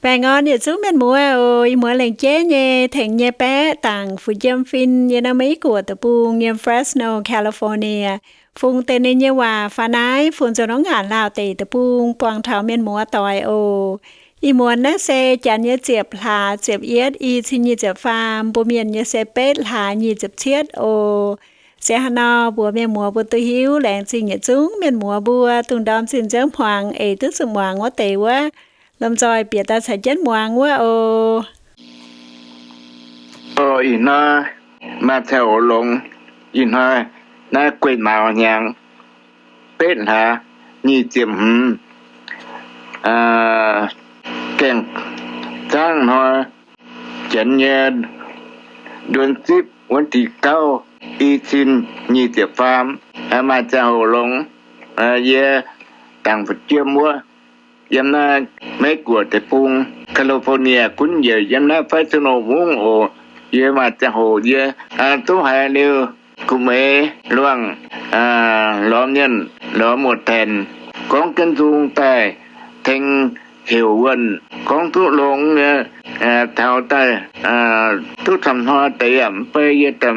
Baengh orn yietc zungv mienh muoz oc. Ih muonz lengc jeiv nyei tengx nyei baeqv dangc fu'jiem fin yiem naaiv Meiv Guoqv deic-bung yiem Fresno, California, fungx deix ninh nyei waac faaux naaiv, fungx nzuonx norm ngaanc Laauh deic-bung buangh taux mienh muoz doic oc. Ih muonz naaiv se janx nyei ziepc hlaax ziepc yietv, i cin nyic ziepc faam, mbuo mienh nyei se betv hlaax nyic ziepc cietv oc. Se hnangv nor, mbuox mienh muoz mbuo duqv hiuv, laengz zingh yietc zungv mienh muoz mbuo dungx ndorm zinh nziouv hmuangx eix duqv zuqc muangx wuov deix wuov. Lomh nzoih bieqc daaih caux jienv muangx wuov oc. Oc, ih hnoi maaih ziangh hoc longx. Ih hnoi naaiv guei mauz hnyangx, betv hlaax nyic ziepc hmz, gaengh zaangv hnoi, janx nyei nduon zipv wuov deix gauv, i cin nyic ziepc faam, maaih ziangh hoc longx. Yie dangc fu'jiem wuov, yiem naaiv Meiv Guoqv deic-bung, California gunv njiec yiem naaiv Fresno mungv oc. Yie maaih ziangh hoc yie duqv haiz liuz gu'meix luangh lorz mienh lorz muoz-taenx gorngv jienv nzung daaih tengx heuc wuonh gorngv duqv longx nyei, taux daaih duqv camv hnoi deix yaac mv bei yie daaih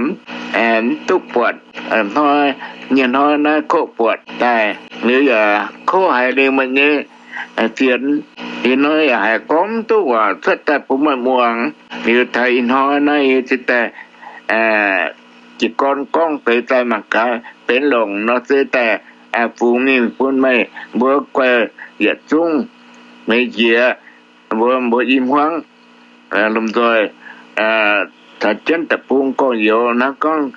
mv duqv buatc. Hnoi nyei hnoi naaiv koqv buatc daaih liuz yaac koqv haiz liuz meih nyei fienx, ih hnoi yaac haiz gorngv mv duqv waac cuotv daaih bun meih muangx. Liuz taux ih hnoi naaiv yie ziouc daaih jiez gorn gorngv deix daaih mangc gaax benx longc nor se daaih fungx mingh bun meih mbuo guaih yietc zungv meih njiec mbuo mbuo i hmuangv lomh nzoih caux jienv deic-bung gorx-youz naaiv gorngv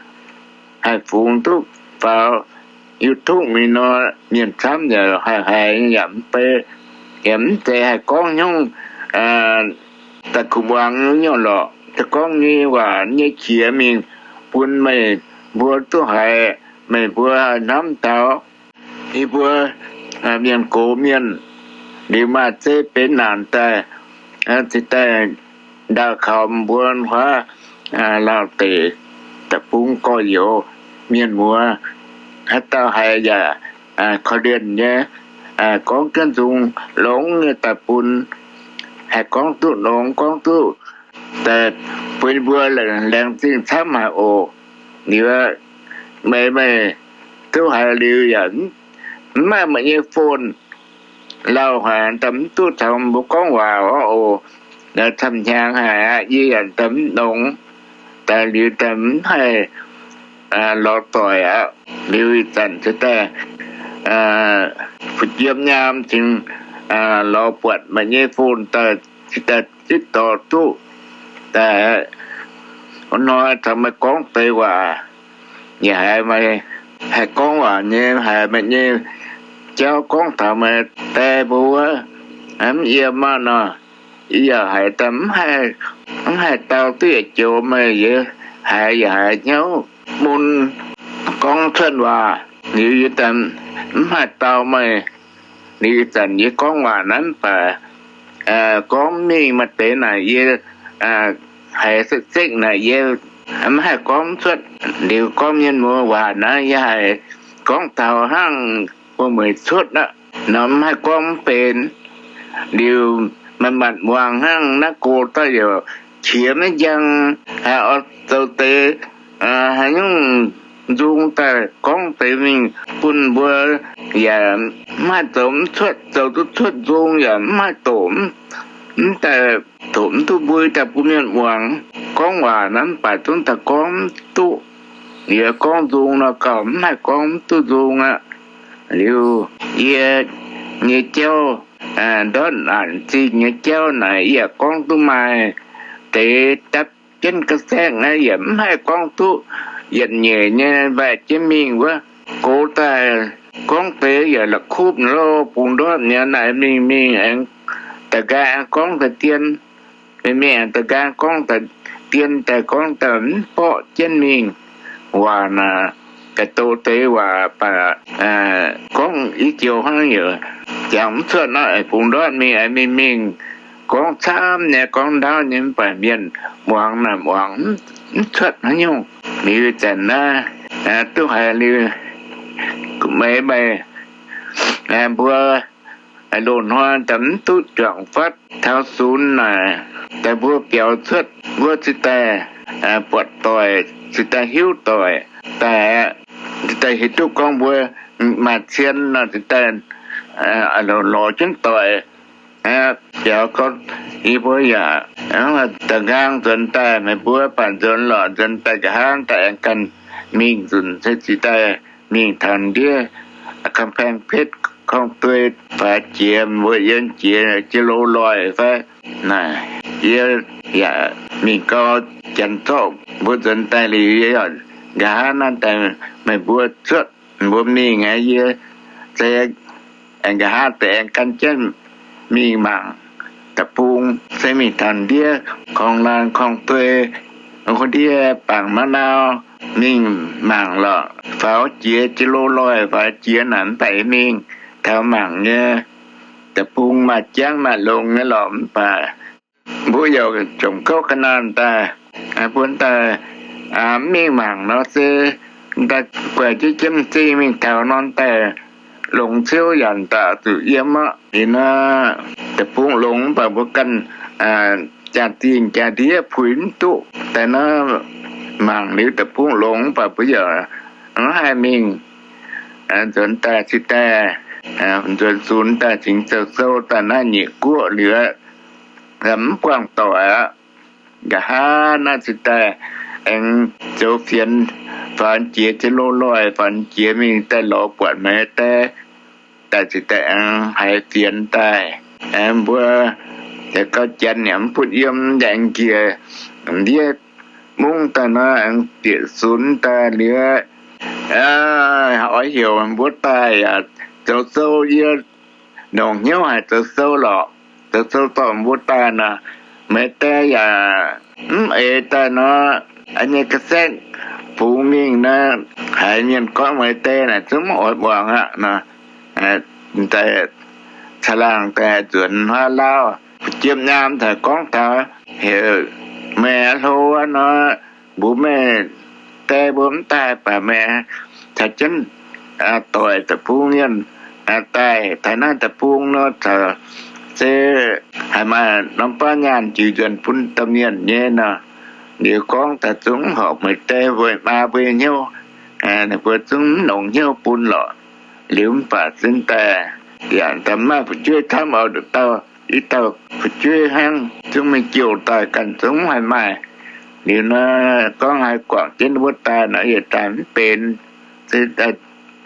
haih fungx duqv faaux YouTube mingh nor, mienh camv yaac haih haiz yaac mv bei, yaac mv zeiz haih gorngv hnyouv daaih kuv muangx nyei lorqc. Se gorngv nyei waac nyei qiex mingh bun meih mbuo duqv haiz, meih mbuo hnamv taux yie mbuo mienh gox mienh liuz maaih zeiv benx naanc daaih, ziouc daaih ndau kaux mbuo huaav Laauh deic-bung gorx-youz mienh muoz, haaix dauh haiz yaac korv-lienh nyei, gorngv jienv nzung longx nyei daaih bun, haih gorngv duqv longx gorngv duqv daaih bun mbuo laengz zingh camv haic oc. Liuz meih, meih duqv haiz liuz yaac mv maaih meih nyei phone, lauh haic daaih mv duqv caux mbuo gorngv waac oc. Camv hnyangx haic aqv, yie yaac daaih mv longx, daaih liuz daaih mv haih lorz doic aqv. Liuz ih zanc se daaih fu'jiem nyaam cingx lorz buatc meih nyei phone daaih, daaih zipv dorh duqv daaih hnoi caux meih gorngv deix waac. Yaac haiz meih haih gorngv waac nyei, haiz meih nyei jauv gorngv taux meih die mbuo wuov, mv yiem maah nor, yie yaac haiz daaih mv haih dau duqv yietc joux meih, yie haiz yaac haiz hnyouv mun gorngv cuotv waac, liuz yie daaih mv haih dau meih. Liuz ih zanc yie gorngv waac naaiv mv baac gorngv mingh maaih deix naaic yie haiz sekv-sekv naaic yie mv haih gorngv cuotv. Liuz gorngv mienh muoz waac naaiv yie haiz gorngv taux hnangv wuom-mueic cuotv aqv nor, mv haih gorngv mv benx. Liuz manc-manc muangx hnangv naaiv go daaih yaac qiex maiv njang, haiz oix zoux deix haaix nyungc nzung daaih gorngv deix mingh bun mbuo yaac mv haih zoux mv cuotv, zoux duqv cuotv nzung yaac mv haih doqc, mv daaih doqc mv duqv mbui daaih bun mienh muangx. Gorngv waac naaiv mv baac zungv daaih gorngv mv duqv. Liuz gorngv nzung nor gauh mv haih gorngv mv duqv nzung aqv. Liuz yie nyei jauv, ndortv naanc zingh nyei jauv naaic yie yaac gorngv duqv maaih deix dapv jienv ga'saengv naaiv yaac mv haih gorngv duqv yietc nyeic nyei mbaih jienv mingh wuov. Gox daaih gorngv deix yaac la'kuqv lo bungx ndortv nyei naaic mingh mingh aengx da'nqaang gorngv daaih dien, mingh mingh aengx da'nqaang gorngv daaih dien daaih gorngv daaih mv borqv jienv mingh. Waac naaic daaih doz deix waac baac gorngv i joux hnangv yaac jangx mv cuotv nor, bungx ndortv mingh aengx mingh mingh gorngv camv nyei, gorngv ndaauv nyei mv baac mienh muangx naaic muangx mv cuotv haaix nyungc. Liuz zanc naaiv duqv haiz liuz, meih meih mbuo loz-hnoi daaih mv duqv juangc fatv taux sunx naaic, daaih mbuo biaux cuotv mbuo cingx daaih buatc doic, cingx daaih hiuv doic daaih, cingx daaih hiuv duqv gorngv mbuo maaih cien nor cingx daaih lorz jienv doic. Biaux gorngv yie mbuo yaac da'nqaang nzuonx daaih, meih mbuo baac nzuonx lorqc, nzuonx daaih nqa'haav daaih aengx ganh mingh nzunc se cingx daaih mingh taux ndiev กำแพงเพชร korng-duei faaux jiex mbuo yiem jiex jienv loz-loih fai naaic, yie yaac mingh gau janx zorqv mbuo nzuonx daaih liuz, yie nqa'haav naaiv daaih meih mbuo cuotv mbuo mingh aqv. Yie se aengx nqa'haav daaih aengx gan jienv mingh mangc deic-bung se mingh taux ndiev korng-laanh korng-duei, ndiev bangc maiv nau, mingh mangc lorqc, faaux jiex jienv loz-loih, faaux jiex naaic mv baac mingh taux mangc nyei deic-bung maaih jangv maaih longx nyei lorqc. Mv baac mbuo yaac jomc gouv ga'naanh daaih, mbuo daaih mv mingh mangc nor se daaih guaix jienv jiem zingh mingh taux nor daaih longx ciouv yaac daaih zuqc yiem aqv. Ih naaiv deic-bung longx mv baac mbuo ganh jaa-dingh jaa-ndiev puix mv duqv daaih naaiv. Mangc liuz deic-bung longx mv baac mbuo yaac mv haih mingh. Nzuonx daaih cingx daaih, nzuonx sunx daaih cingx zoux sou daaih naaiv nyeic guoqv liuz, mv buangh doic aqv. Nqa'haav naaiv cingx daaih aengx zoux fienx, faaux jiex jienv loz-loih, faaux jiex mingh daaih lorz buatc Meix Dai daaih cingx daaih aengx haiz fienx daaih. Mbuo yaac gauh janx yaac mv bun yiem, yaac njiec ndiev mungv daaih nor aengx bieqc sunx daaih liuz, oix heuc mbuo daaih yaac zoux sou, yie longc hnyouv haic zoux sou lorqc. Zoux sou dorh mbuo daaih nor, Meix Dai yaac mv eix daaih nor, nyei ga'saeqv bungx mingh naaiv, haiz mienh gorngv Meix Dai naaic zungv mv oix muangx aqv nor, daaih caangh laangh daaih nzuonx huaav lauv, jiem nyaam daaih gorngv taux heuc meih hlo wuov nor, mbuox meih die mbuo mv daaih baac meih caux jienv doic deic-bung mienh daaih taux naaiv deic-bung nor, caux se haiz maaih norm baav nyaanh jiux nzuonx bun domh mienh nyei nor. Liuz gorngv daaih zungv horpc Meix Dai mbuo maa mbuo nyei hnyouv, ninh mbuo zungv mv longx hnyouv bun lorqc. Liuz mv baac zinh daaih yaac daaih maaih fu'jueiv camv oix nduqc dauh, i dauh fu'jueiv hnangv, zungv mingh jouh daaih ganh zungv mv haih maaih. Liuz nor gorngv haaix guangc jienv wuov daaih nor yietc daaih mv benx. Se daaih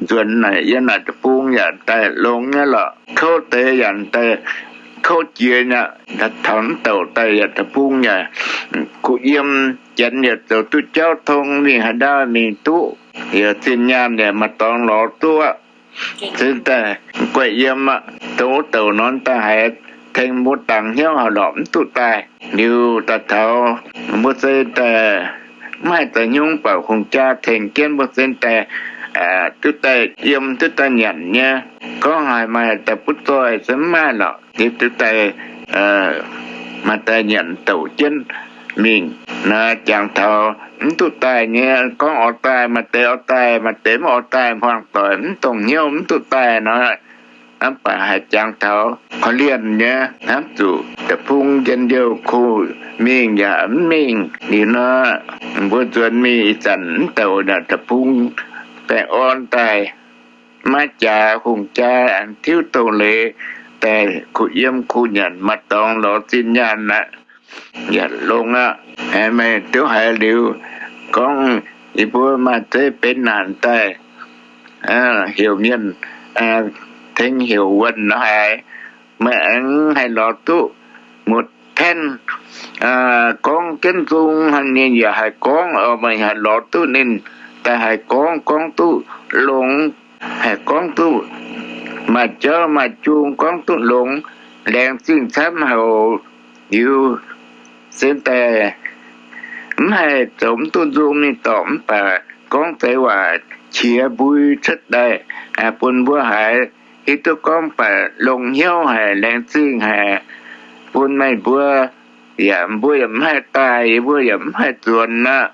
nzuonx naaic yiem naaic deic-bung yaac daaih longx nyei lorqc. Kouv deix yaac daaih kouv jiex aqv. Taux mv douc daaih yaac deic-bung yaac kuh yiem, janx yaac zoux duqv jauv tong mingh haaix ndau mingh duqv, yaac zinh nyaanh yaac maaih dorngx lorz duqv. Se daaih guaih yiem aqv. Dongh wuov douc nor daaih haiz tengx mbuo dangx hnyouv haaix lorqc mv duqv daaih. Liuz daaih taux mbuo se daaih mv haih za'nyungc, baac hungh jaa tengx jienv mbuo se daaih duqv daaih yiem duqv daaih nyanc nyei. Gorngv haiz maaih daaih butv zoih se mv maaih lorqc. Liuz duqv daaih maaih daaih nyanc douc jienv mingh. Naaiv jangx taux mv duqv daaih nyei, gorngv oix daaih maaih deix, oix daaih maaih deix, mv oix daaih hmuangx doic mv dongh hnyouv mv duqv daaih nor. Mv baac haiz jangx taux korv-lienh nyei, hnamv zuqc deic-bung njien-youh kuh mingh yaac mv mingh. Liuz nor mbuo nzuonx mingh ih zanc mv douc deic-bung baengh orn daaih, maiv jaax hungh jaa aengx tiuv dongh leiz daaih kuh yiem kuh nyanc maaih dorngx lorz zinh nyaanh aqv. Yaac longx aqv. Meih duqv haiz liuz gorngv yie mbuo maaih zeiv benx naanc daaih heuc mienh tengx heuc wuonh nor haiz, meih aengx haih lorz duqv muotc paenv. Gorngv jienv nzung ninh yaac haih gorngv, meih haih lorz duqv ninh daaih haih gorngv, gorngv duqv longx, haih gorngv duqv maaih jauv maaih jung, gorngv duqv longx, laengz zingh camv haic. Liuz se daaih mv haih zoux mv duqv nzung mingh dorngc, mv baac gorngv deix waac qiex mbui cuotv daaih bun mbuo haiz, hiuv duqv gorngv baac longx hnyouv haic, laengz zingh haic bun meih mbuo. Yaac mbuo yaac mv haih daaih, mbuo yaac mv haih nzuonx aqv.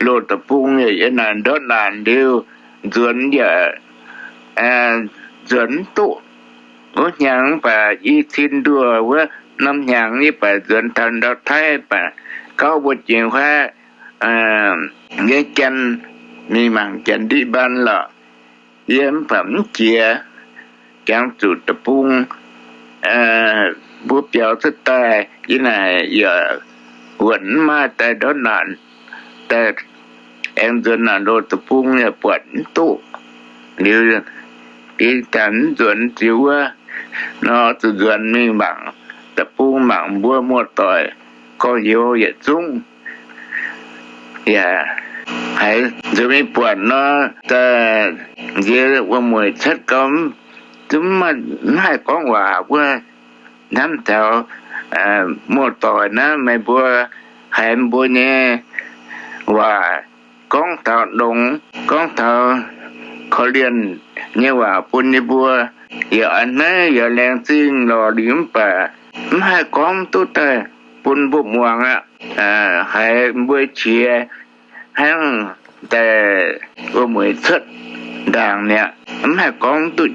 Loz-deic-bung yaac yiem naaic ndortv naanc liuz, nzuonx yaac nzuonx mv duqv. wuov hnyangx mv baac i cin nduoh wuov norm hnyangx yie baac nzuonx taux ndau-taiv baac gauv mbuo jiex huaav nyei janx mingh mangc janx ndie-mbaanh lorqc. Yie mv baac mv jiex, jangx zuqc deic-bung mbuo biaux cuotv daaih yie naaic yaac wuonc mv maaih daaih ndortv naanc, daaih aengx nzuonx naaic loz deic-bung yaac buatc mv duqv. Liuz yie daaih mv nzuonx ziux wuov nor zuqc nzuonx mingh mangc deic-bung, mangc mbuo muoz-doic gorx-youz yietc zungv. Yaac haiz nzuonx mingh buatc nor, daaih nziex wuom-mueic cuotv gau, zungv mv haih gorngv waac wuov. Hnamv taux muoz-doic naaiv meih mbuo haiz mbuo nyei waac gorngv taux longx, gorngv taux korv-lienh nyei waac bun yie mbuo, yaac a'hneiv yaac laengz zingh lorqc. Liuz mv baac mv haih gorngv duqv daaih bun mbuo muangx aqv. Haiz mbuo qiex hnangv daaih wuom-mueic cuotv ndaangc mi'aqv, mv haih gorngv duqv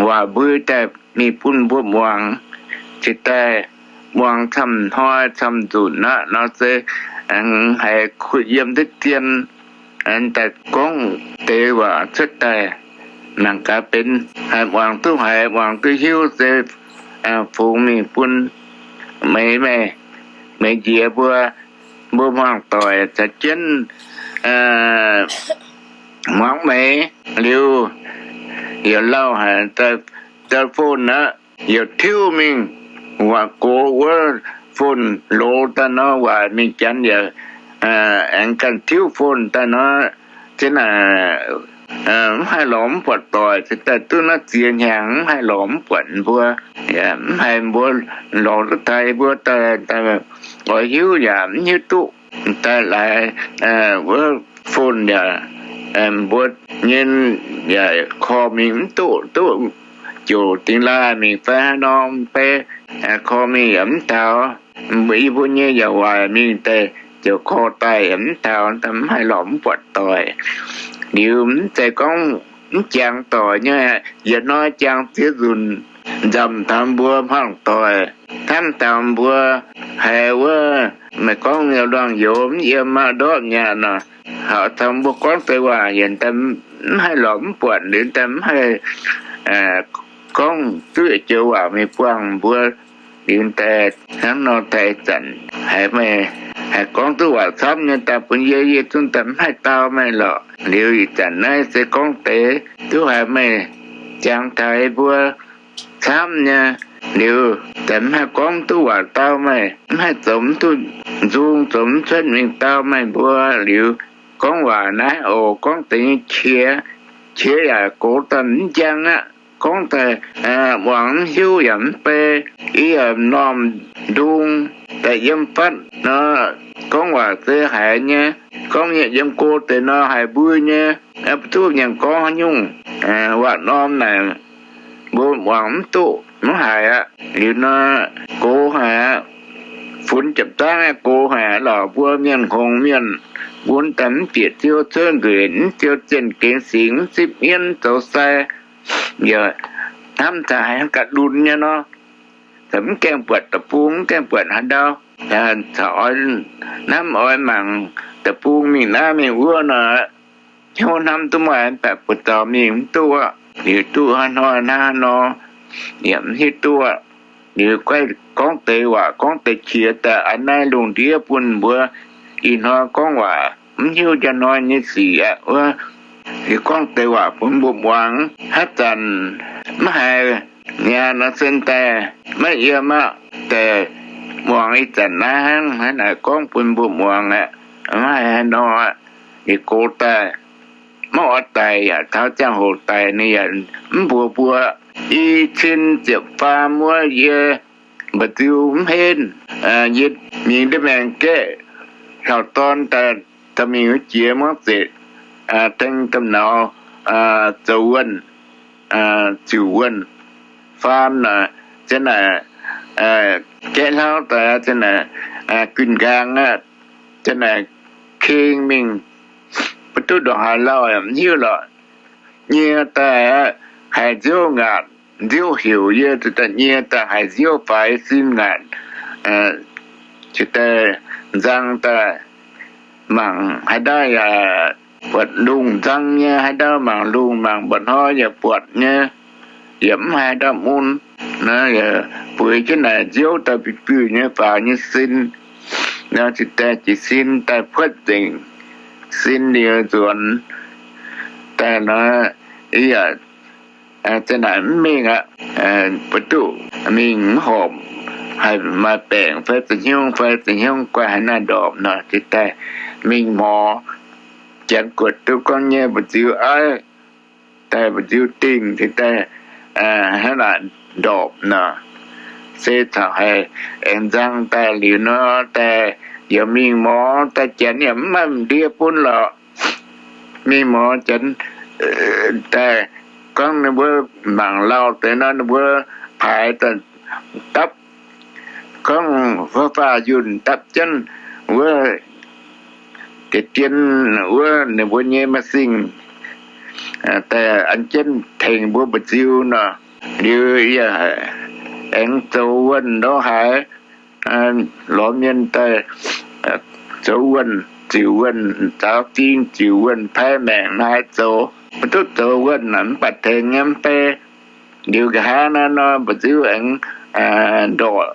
waac mbui daaih mingh bun mbuo muangx. Cingx daaih muangx camv hnoi camv nzunc aqv nor se haiz kuh yiem duqv zien daaih gorngv deix waac cuotv daaih. Mangc gaax benx haaix, muangx duqv haiz, muangx duqv hiuv se fungx mingh bun meih, meih, meih njiec mbuo, mbuo hmuangv doic caux jienv muangx meih liuz, yaac lauh haic, daaih phone aqv, yaac tiuv mingh waac gox wuov phone loz daaih nor, waaic mingh janx yaac aengx ganh tiuv phone daaih nor, zien naaic mv haih lorz mv buatc doic, cingx daaih duqv naaiv ziex hnyangx mv haih lorz mv buatc mbuo. Mv haih mbuo lorz duqv daaih, mbuo daaih oix hiuv yaac mv hiuv duqv. Daaih laaix wuov phone yaac mbuo nyei yaac korv mingh mv duqv, duqv ziouc dingx laaih mingh fai haaix norm fai, korv mingh yaac mv taux. Yie mbuo nyei yaac waaic mingh daaih ziouc korv daaih yaac mv taux, mv haih lorz mv buatc doic. Liuz mv zeiz gorngv mv jangx doic nyei, yietc hnoi jangx ziex nzunc nzamc taux mbuo hmuangv doic, hnamv taux mbuo haiz wuov, meih gorngv nyei luangh youz mv yiem aqv, ndortv mi'aqv nor, haux taux mbuo gorngv deix waac yietc daaih mv haih lorz mv buatc, liuz daaih mv haih gorngv duqv joux waac mingh buangh mbuo. Liuz daaih hnangv nor daaih zanc haiz meih haih gorngv duqv waac camv nyei daaih bun yie, yie zungv daaih mv haih dau meih lorqc. Liuz ih zanc naaiv se gorngv deix duqv haiz meih jangx taux mbuo camv nyei, liuz daaih mv haih gorngv duqv waac dau meih, mv haih zoux mv duqv nzung, zoux mv cuotv mingh dau meih mbuo. Liuz gorngv waac naaiv oc, gorngv deix nyei qiex, qiex yaac gox daaih mv njang aqv. Gorngv daaih muangx mv hiuv yaac mv bei, yie yaac m'normh ndung daaih yiem fatv nor, gorngv waac se haiz nyei. Gorngv mienh yiem go deix nor haiz mbui nyei, mv duqv nyanc gorngv haaix nyungc. Waac norm naaic mbuo muangx mv duqv, mv haiz aqv. Liuz nor, gox haic aqv. Funx jiepc zaangv aeqv, gox haic aqv lorqc. Mbuo mienh hngongx mienh, mbuo daaih mv bieqc ziouv cuotv nquenc, mv ziouc zienh gengx singx, mv zipv mienv zoux sai, yaac hnamv taux haiz ga'lunx nyei nor, mv gaengh buatc deic-bung, mv gaengh buatc haaix ndau, caux oix hnamv oix mangc deic-bung mingh naaiv mingh wuov nor, hnyouv hnamv duqv maaih, mv baac buoz-zaux mingh mv duqv aqv. Liuz duqv haaix hnoi hnangv haaix nor yaac mv hiuv duqv aqv. Liuz gorngv deix waac gorngv deix qiex daaih an naaiv lungh ndiev bun mbuo ih hnoi gorngv waac mv hiuv njang hnoi nyei sic aqv wuov. Liuz gorngv deix waac bun mbuo muangx, haaix zanc mv haiz mi'aqv nor, sen daaih maiv yiem aqv, daaih muangx ih zanc naaiv hnangv haaix naaic gorngv bun mbuo muangx aqv. Mv haiz haaix nor aqv. Liuz gox daaih maiv oix daic yaac taux ziangh hoc daic ninh yaac mv mbuox mbuo. I cin ziepc faam wuov yie mba'nziu mv henv, yie mingh ndiev maengx gaeqv hlauv-dorn daaih, daaih mingh wuov jiex mangv zeqc, teng domh nauz zoux wuonh, ziouc wuonh faam, zien naaic gaeqv hlauv daaih, zien naaic guen nqaang aqv, zien naaic keng mingh, mv duqv ndongc haaix lauh yaac mv hiuv lorqc. Nyie daaih aqv, haiz nziouv ngaatc, nziouv heuc yie zuqc daaih nyie daaih haiz nziouv faix sin ngaatc, cingx daaih nzang daaih mangc haaix ndau yaac buatc lungh nzang nyei, haaix ndau mangc lungh mangc mba'hnoi yaac buatc nyei, yaac mv haaix ndau mun. Naaiv yaac bueix jienv naaic nziouv daaih biuv-biuv nyei faaux nyei sin. Nor cingx daaih jiez sin daaih puotv nzengc sin liuz nzuonx daaih nor, yie yaac za'naaic mv mingh aqv. Mbuo duqv mingh mv horpc, haih maaih baengc fai za'hnyungv fai za'hnyungv guai haaix naaiv ndorpc nor, cingx daaih mingh mor janx guotc duqv gorngv nyei mba'nziu aiv, daaih mba'nziu dingh cingx daaih hnangv naaic ndorpc nor. Se caux haiz aengx nzang daaih liuz nor, daaih yaac mingh mor daaih janx yaac mv maaih ndie bun lorqc. Mingh mor janx daaih gorngv ninh mbuo mangc lauh deix nor, ninh mbuo paaix daaih dapv, gorngv faaux-faaux yunh dapv jienv wuov deix dien wuov ninh mbuo nyei m'singh daaih an jienv tengx mbuo mba'nziu nor. Liuz yie aengx zoux wuonh ndorm haaix lorz mienh daaih zoux wuonh, ziux wuonh, zaaux fing ziux wuonh, paaiv maengc naaiv zoux, maiv duqv zoux wuonh naaic mv baac tengx nyei mv bei. Liuz nqa'haav naaiv nor mba'nziu aengx ndorqc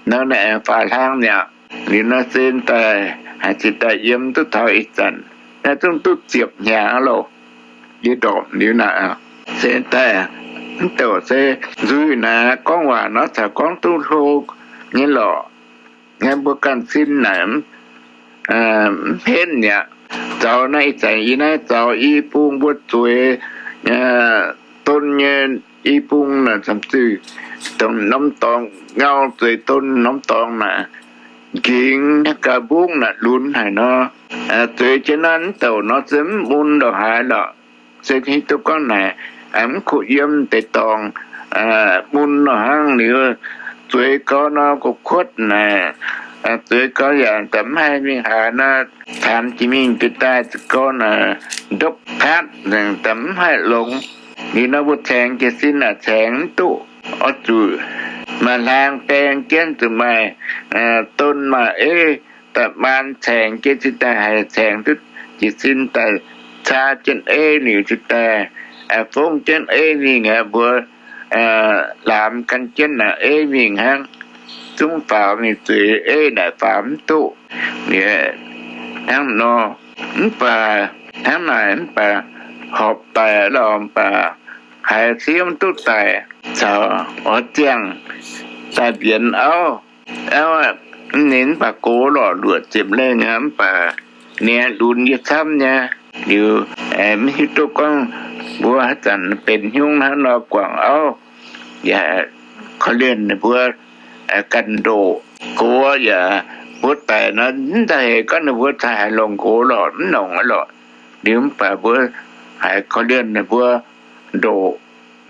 nor, naaiv aengx faaux hlang mi'aqv. Liuz nor se daaih haiz cingx daaih yiem duqv taux ih zanc, naaiv zungv duqv ziepc hnyangx loh, yie ndorpc liuz naaic. Se daaih mv douc se nzuih naaic gorngv waac nor caux gorngv duqv hlo nyei lorqc. Naaiv mbuo ganh sin naaic mv henv mi'aqv. Zaux naaiv ih zanc yie naaiv zaux i bung mbuo zueiz don nyei i bung naaic, camv zuiz dongh norm dorngx ngau zueiz don norm dorngx naaic, nqingx ga'mbungv naaic lunx haic nor. Zueiz jienv naaiv mv douc nor se mv mun ndongc haaix lorqc. Se hiuv duqv gorngv naaic mv kuh yiem deix dorngx mun nor hnangv liuz, zueiz gau nor kuv kuotv naaic, zueiz gau yaac daaih mv haih mingh haaix nor, taanx jiex mingh jiex daaih zaqc gau naaic ndopv paatv nzengc daaih mv haih longx. Liuz nor mbuo caengx jiez sin naaic caengx mv duqv, oix zuqc maaih hlaang baeng jienv zuqc maaih don maaih eiv daaih maan caengx jienv cingx daaih haih caengx duqv jiez sin daaih caa jienv eiv liuz cingx daaih fongv jienv eiv mingh aqv. Mbuo laamx gan jienv naaic eiv mingh hnangv, zungv faaux mingh zueiz eiv naaic faaux mv duqv. Hnangv nor, mv baac hnangv naaic mv baac horpc daic lorqc, mv baac haiz siev mv duqv daic, caux oix ziangh daaih mbienx auv. Auv ninh mv baac gox lorqc, luoqc ziepc lengh aqv, mv baac ninh lunx yie camv nyei. Liuz mv hiuv duqv gorngv mbuo haaix zanc benx hnyungv hnangv nor guangc auv, yaac korv-lienh ninh mbuo ganh ndoqc. Gox yaac mbuo daic nor, mv daaih heix gorngv ninh mbuo cingx haiz longc gox lorqc, mv longc aqv lorqc. Liuz mv baac mbuo haiz korv-lienh ninh mbuo ndoqc,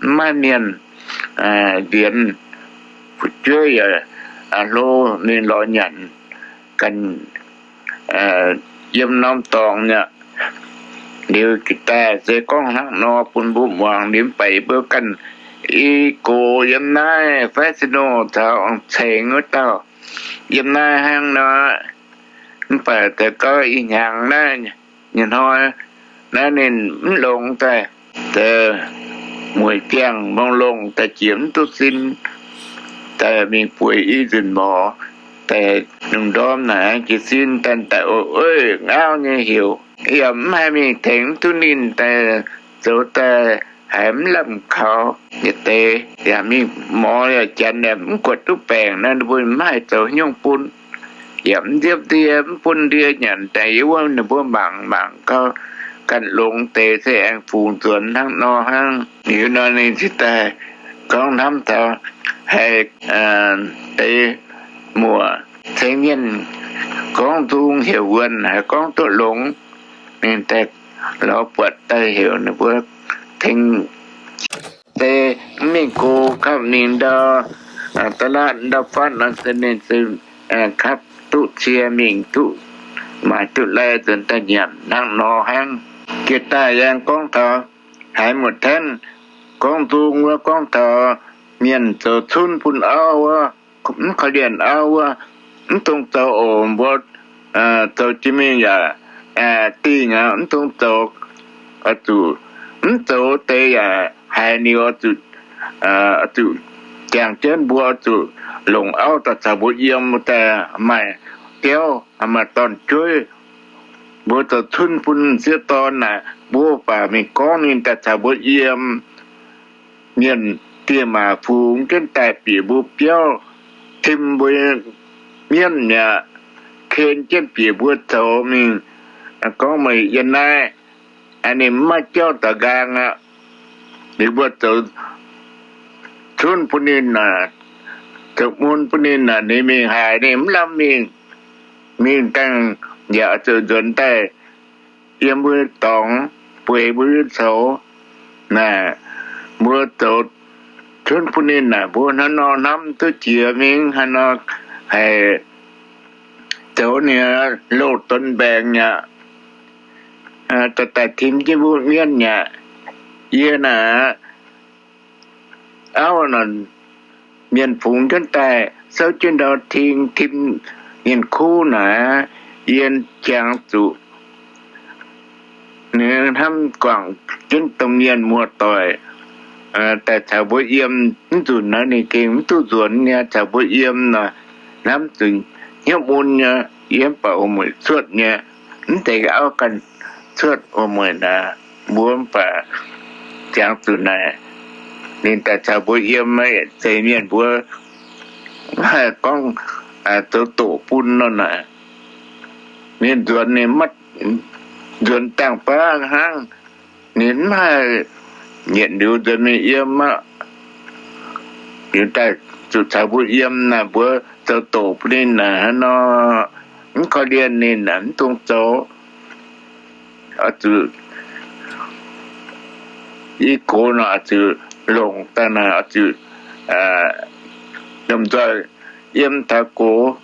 mv maaih mienh mbienx, fu'jueiv yaac hlo mingh lorz nyanc ganh yiem norm dorngx nyei. Liuz jiex daaih se gorngv hnangv nor bun mbuo muangx. Liuz mv baac yie mbuo ganh i gox yiem naaiv fai se nor caux cengx wuov dauh yiem naaiv hnangv nor, mv baac deix gau ih hnyangx naaiv nyei hnoi naaiv ninh mv longx daaih, deix mueic biangh mong longh daaih jiex mv duqv sin, daaih mingh bueix i nzunc morz, daaih lungh ndorm naaic jiez sin daaih daaih oix ngauv nyei heuc, yaac mv haih mingh tengx mv duqv ninh daaih zoux daaih haiz mv lamh kaux yietc deix, yaac mingh morz yaac janx yaac mv guatc duqv baengc naaiv, ninh mbuo mv haih zoux haaix nyungc bun. Yaac mv nziepv ndie, mv bun ndie nyanc daaih. Yie wuov ninh mbuo mangc mangc gau, ganh longx deix se aengx fungx nzuonx hnangv nor hnangv. Liuz nor ninh cingx daaih gorngv hnamv taux haiz deix muoc ceng mienh gorngv nzung heuc wuonh haiz gorngv duqv longx, ninh daaih lorz buatc daaih heuc ninh mbuo tengx se mv mingh go, kapv mingh ndau, da'laatv ndau fatv nor se ninh se kapv duqv cie mingh duqv, maaih duqv lai nzuonx daaih nyanc hnangv nor hnangv. Jiex daaih yangh gorngv taux haiz muoc-tenv gorngv nzung wuov, gorngv taux mienh zoux cunv bun auv wuov, mv korv-lienh auv wuov, mv dungx zoux oc. Mbuo zoux jiex mingh yaac dingh aqv, mv dungx zoux. Oix zuqc mv zoux deix yaac haiz ninh oix zuqc, oix zuqc jangx jienv mbuo oix zuqc longc auv daaih caux mbuo yiem daaih maaih biauv, maaih dorn-jueiv. Mbuo zoux cunv bun m'sieqv dorn naaic, mbuo baac mingh gorngv ninh daaih caux mbuo yiem. Mienh dieh maac fungx jienv daaih bieqc mbuo biauv, tim mbuo mienv mi'aqv, ken jienv bieqc mbuo zoux mingh. Gorngv meih yiem naaiv, ninh mv maaih jauv daux nqaang aqv. Liuz mbuo zoux cunv bun ninh naaic, zoux mun bun ninh naaic, ninh mingh haaix ninh mv lamh mingh. Mingh dangh yaac zoux nzuonx daaih yiem mbuo dorngx, bueix mbuo coux. Naaic mbuo zoux cunv bun ninh naaic, mbuo hnangv nor hnamv duqv jiex mingh, hnangv nor haiz zoux ninh loz-donx mbaengx aqv. Daaih tim jienv mbuo mienv aqv. Yie naaic auv nor, mienh fungx jienv daaih souv jienv ndau ting tim mienh kuv naaic, yie jangx zuqc ninh hnamv guangc jienv domh mienh muoz-doic daaih caux mbuo yiem. Mv nzunc naaiv ninh gengh mv duqv nzuonx nyei, caux mbuo yiem nor, hnamv zuqc hnyouv mun nyei. Yie mv baac oix mueic cuotv nyei, mv zeiz auv ganh cuotv, oix mueic naaic. Mbuo mv baac jangx zuqc naaic, ninh daaih caux mbuo yiem, zeiz mienh mbuo mv haih gorngv zoux doqc bun nor naaic. Ninh nzuonx, ninh maiv nzuonx dangh baav hnangv. Ninh mv haih nyietc liuz nzuonx mingh yiem aqv. Liuz daaih zuqc caux mbuo yiem naaic, mbuo zoux doqc bun ninh naaic hnangv nor, mv korv-lienh ninh naaic, mv dungx zoux. Oix zuqc i gox nor oix zuqc longc daaih naaic, oix zuqc lomh nzoih yiem taux gox.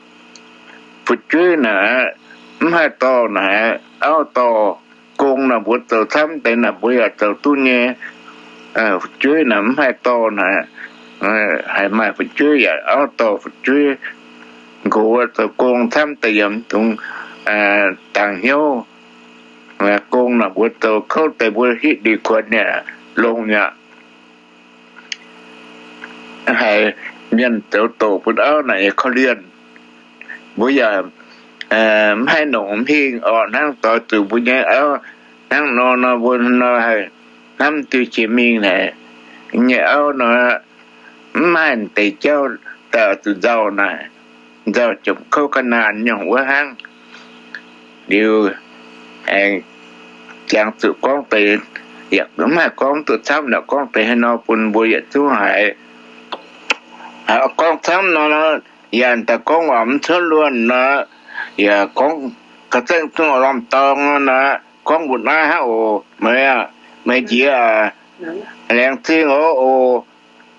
Fu'jueiv naaic mv haih dorh naaic, auv dorh. Gong naaic mbuo zoux camv deix naaic mbuo yaac zoux duqv nyei. Fu'jueiv naaic mv haih dorh naaic, haiz maaih fu'jueiv yaac auv dorh fu'jueiv. Nqox zoux gong camv deix yaac mv dungx dangx hnyouv. Gong naaic mbuo zoux kouv deix mbuo hitv liuz kuonx yaac longx mi'aqv. Haiz mienh zoux doqc bun auv naaic yaac korv-lienh. Mbuo yaac mv haih nongc hingh orqc, hnangv doix zuqc mbuo nyei auv hnangv nor nor, mbuo nor haih hnamv diuh jiex mingh naaic, nyei auv nor mv maaih deix jauv daaih zuqc nzauh naaic, nzauh jomc kouv ga'naanh nyungc wuov hnangv. Liuz aengx jangx zuqc gorngv deix, yaac mv haih gorngv duqv camv, naaic gorngv deix haaix nor bun mbuo yietc zungv haiz. Gorngv camv nor, yaac daaih gorngv waac mv cuotv luonh nor, yaac gorngv ga'zengv zungv lorm dorng nor, gorngv mbuo naaiv hnangv oc. Meih, meih njiec laengz zingh oc. Oc,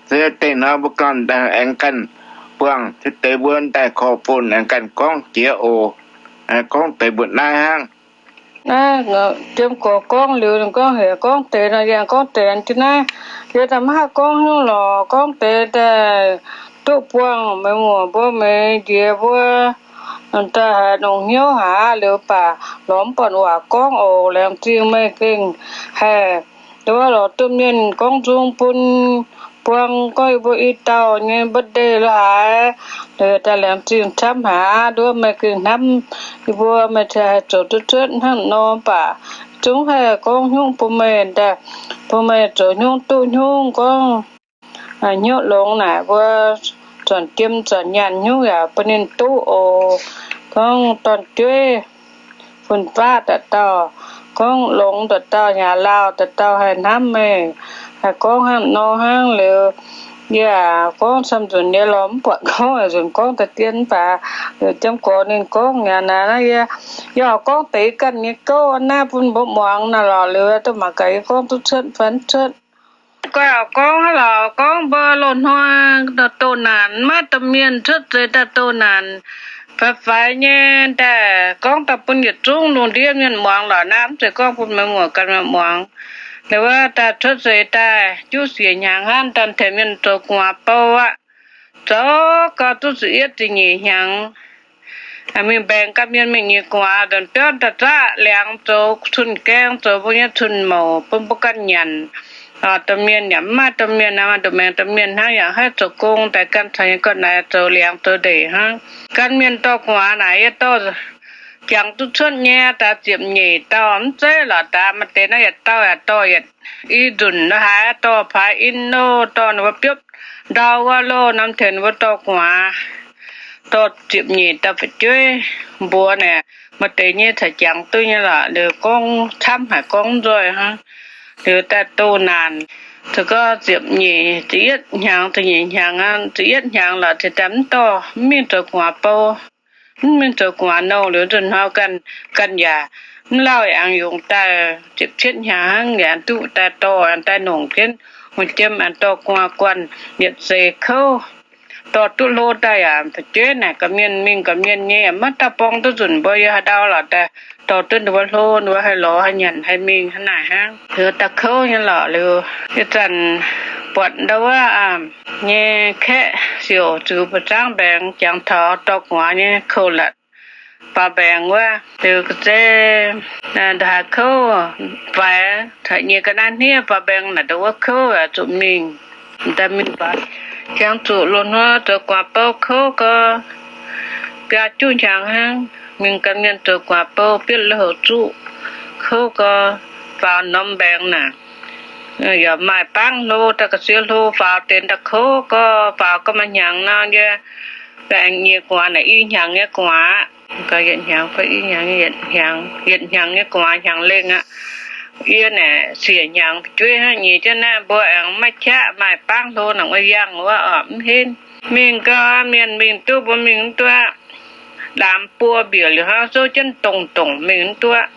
se deix hnoi mbuo ganh aengx ganh buangh deix mbuo daaih korv-fon aengx ganh gorngv jiex oc. Gorngv deix mbuo naaiv hnangv. Naaiv jiem gorx gorngv liuz, ninh gorngv heuc gorngv deix nor, yie gorngv deix jienv naaiv. Yie daaih maiv haih gorngv nyungc lorqc, gorngv deix daaih duqv buangh meih muoc mbuo, meih njiec mbuo daaih haiz longx hnyouv haic liuz baac lorz mv buatc waac gorngv oc. Laengz zingh meih gengh haih nduov lorz domh mienh gorngv nzung bun buang gorngv yie mbuo i dauh nyei birthday lo haaix. Liuz daaih laengz zingh camv haic, nduov meih gengh hnamv yie mbuo, meih ziouc haih zoux duqv cuotv hnangv nor baac zungv haih gorngv hnyouv bun meih daaih, bun meih zoux hnyouv duqv hnyouv gorngv hnyouv longx naaic mbuo zanc jiem zanc nyaanh hnyouv yaac bun ninh duqv oc. Gorngv dorn-jueiv fun-faqv dauh dauh, gorngv longx dauh dauh, hnyangx-laauh dauh dauh haih hnamv meih, haih gorngv hnangv nor hnangv liuz, yie gorngv camv nzunc nyei lorh mv buatc gorngv, nzunc gorngv daaih dien mv baac liuz jiem gorx ninh gorngv mi'aqv naaic, yie, yie oix gorngv deix ganh nyei gouv naaiv bun mbuo muangx naaic lorqc. Liuz duqv mangc gaax yie gorngv duqv cuotv fai mv cuotv. Guai oix gorngv hnangv lorqc, gorngv mbuo loz-hnoi doh naanc, maiv domh mienh cuotv seix daaih doh naanc, faix-faix nyei daaih gorngv daaih bun yietc zungv lungh ndiev mienh muangx lorqc. Naaiv mv zeiz gorngv bun meih muoc ganh muangx. Ninh wuov daaih cuotv seix daaih juqv siec hnyangx hnangv, daaih tengx mienh zoux gu'nguaaz bou aqv. Zoux gau duqv ziepc yietv ziepc nyeic hnyangx. Mingh mbaengx ganh mienh mingh nyiex gu'nguaaz, nzunc biauv daaih zaqv liangx zoux cun-gaeng, zoux mbuo nyei cun-mouc bun mbuo ganh nyanc. Domh mienh yaac mv maaih domh mienh, maaih nduqc maengx domh mienh hnangv, yaac haih zoux gong daaih gan caux nyei ga'naaiv zoux liangx zoux ndeic hnangv. Gan mienh dorh gu'nguaaz naaic yie dorh jangx duqv cuotv nyei, daaih ziepc nyeic dauh mv zeiz lorqc, daaih maaih deix naaiv yietc dauh yaac dorh yietc i nzunc haaix, dorh paaix in loh, dorh ninh mbuo biopv ndau wuov loh, norm tengx ninh mbuo dorh gu'nguaaz, dorh ziepc nyeic dauh fu'jueiv mbuox naaic, maaih deix nyei caux jangx duqv nyei lorqc, liuz gorngv camv haic, gorngv mv nzoih hnangv, liuz daaih doh naanc. Zoux gau ziepc nyeic, ziepc yietv hnyangx, ziepc nyeic hnyangx, ziepc yietv hnyangx lorqc, cingx daaih mv dorh, mv mingh zoux gu'nguaaz bou, mv mingh zoux gu'nguaaz nouh. Liuz nzunc hnoi ganh, ganh yaac mv lauh, aengx yungz daaih ziepc cietv hnyangx hnangv, yaac duqv daaih dorh, aengx daaih nongc jienv, hungh jiem aengx dorh gu'nguaaz guanh yietc seix kouv. Dorh duqv hlo daaih yaac fu'jueiv naaic gorqv-mienh mingh gorqv-mienh nyei, yaac maiv dauh borng duqv nzunc mbuo yiem haaix ndau lorqc, daaih dorh duqv ninh mbuo hlo, ninh mbuo haih lorz haih nyanc haih mingh hnangv naaic hnangv. Liuz daaih kouv nyei lorqc, liuz ih zanc buatc ndau wuov nyei kaeqv siouc ziux buoz-zaangv mbaengx jangx taux dorh gu'nguaaz nyei kouv-latc faaux mbaengx wuov, liuz ga'zei ndongc haaix kouv faix, caux nyei ga'naaiv hniev faaux mbaengx naaic ndongc wuov kouv yaac zuqc mingh. Daaih mingh faaux, jangx zuqc loz-hnoi zoux gu'nguaaz bou kouv gau, biaa juqv hnyangx hnangv. Mingh gan mienh zoux gu'nguaaz bou bietv lui-houx zuqv, kouv gau, faaux norm mbaengx naaic, yaac maaih bangv hlo, daaih ga'sie hlo, faaux deix daaih kouv gau, faaux gau maaih hnyangx nor yie aengx nyiex gu'nguaaz naaic, i hnyangx nyei gu'nguaaz, yietc hnyangx, yietc hnyangx nyei gu'nguaaz hnyangx lengh aqv. Yie naaic siec hnyangx fu'jueiv hnangv, nyiex jienv naaiv mbuo aengx maiv qaqv, maaih bangv hlo nangc wuov yangh wuov oc, mv henv. Mingh gau, mienh mingh duqv, mbuo mingh mv duqv. Ndaamv buo mbiec liuz hnangv, zouv jienv dongh dongc mingh mv duqv.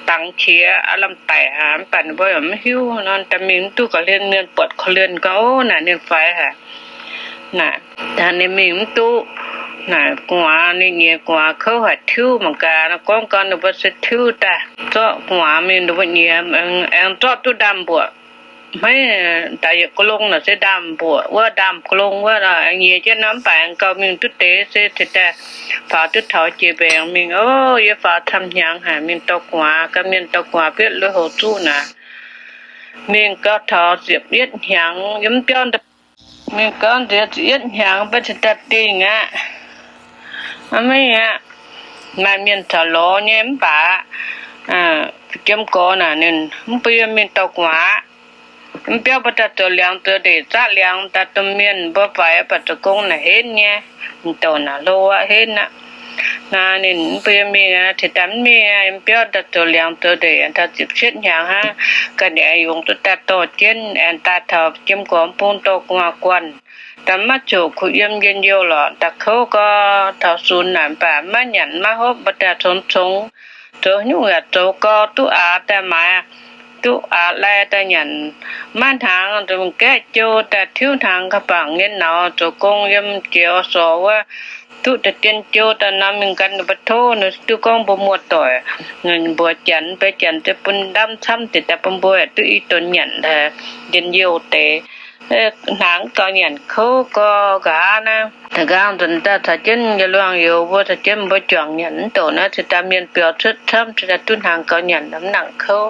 Dangx qiex aav lamh daic haic, mv baac ninh mbuo yaac mv hiuv nor, daaih mingh mv duqv, ga'hlen mienh buatc korv-lienh gorngv, Ov, naaic ninh faix haic. Naaic ninh mingh mv duqv. Naaic gu'nguaaz, ninh nyiex gu'nguaaz kouv haic, tiuv mangc gaax. Naaiv gorngv gau ninh mbuo se tiuv daaih, zorqv gu'nguaaz mingh ninh mbuo nyiex, aengx zorqv duqv ndaamv-mbuoqc. Hmeiv daaih yietc ga'long naaic se ndaamv-mbuoqc wuov, ndaamv-ga'long wuov, aengx nyiex jienv nor, mv baac aengx gauh mingh duqv deix se cingx daaih faaux duqv taux jiex mbaengx mingh. Ov, yie faaux camv hnyangx haic, mingh dorh gu'nguaaz, gan mienh dorh gu'nguaaz bietv lui-houx zuqv naaic. Mingh gau taux ziepc yietv hnyangx yiem biauv, mingh gau nziex ziepc yietv hnyangx mv baac cingx daaih dingh aqv. Maiv aqv, maaih mienh caux lorz nyei mv baac jiem gorx naaic ninh mv bun yie mingh dorh gu'nguaaz. Mv biauv mbuo daaih zoux liangx zoux ndeic zaqv liangx daaih, domh mienh mbuo faix baac zoux gong naaic henv nyei, mv douc naaic hlo aqv, henv aqv. Naaiv ninh mv bun yie mingh, cingx daaih mv mingh. Mv biauv daaih zoux liangx zoux ndeic taux ziepc cietv hnyangx hnangv, ga'naaiv yungz duqv daaih dorh jienv, aengx daaih taux jiem gorx bung dorh gu'nguaaz guanh. Daaih maiv ziouc kuh yiem njien-youh lorqc, daaih kouv gau, taux sunx naaic mv baac maiv nyanc maiv hopv, mbuo daaih congx congx, zoux nyungc yaac zoux gau, duqv aax daaih maaiz, duqv aax lai daaih nyanc. Maiv hnaangx, mingh gaeqv jou daaih tiuv hnaangx ga'bangc nyei nauz, zoux gong yiem jiex sorc wuov, duqv deix dien jou daaih nor, mingh gan ninh mbuo tov, ninh duqv gorngv mbuo muoz-doic, mbuox janx, beiv janx se bun ndamv camv deix daaih bun mbuo duqv i donx nyanc, njien-youh deix. Hnaangx gauh nyanc, kouv gau nqa'haav naaiv. Da'nqaang nzunc daaih caux jienv yie luangh youz mbuo caux jienv mbuo juangc nyanc mv douc naaiv, cingx daaih mienh biaux cuotv camv, cingx daaih duqv hnaangx gauh nyanc, mv nangc kouv.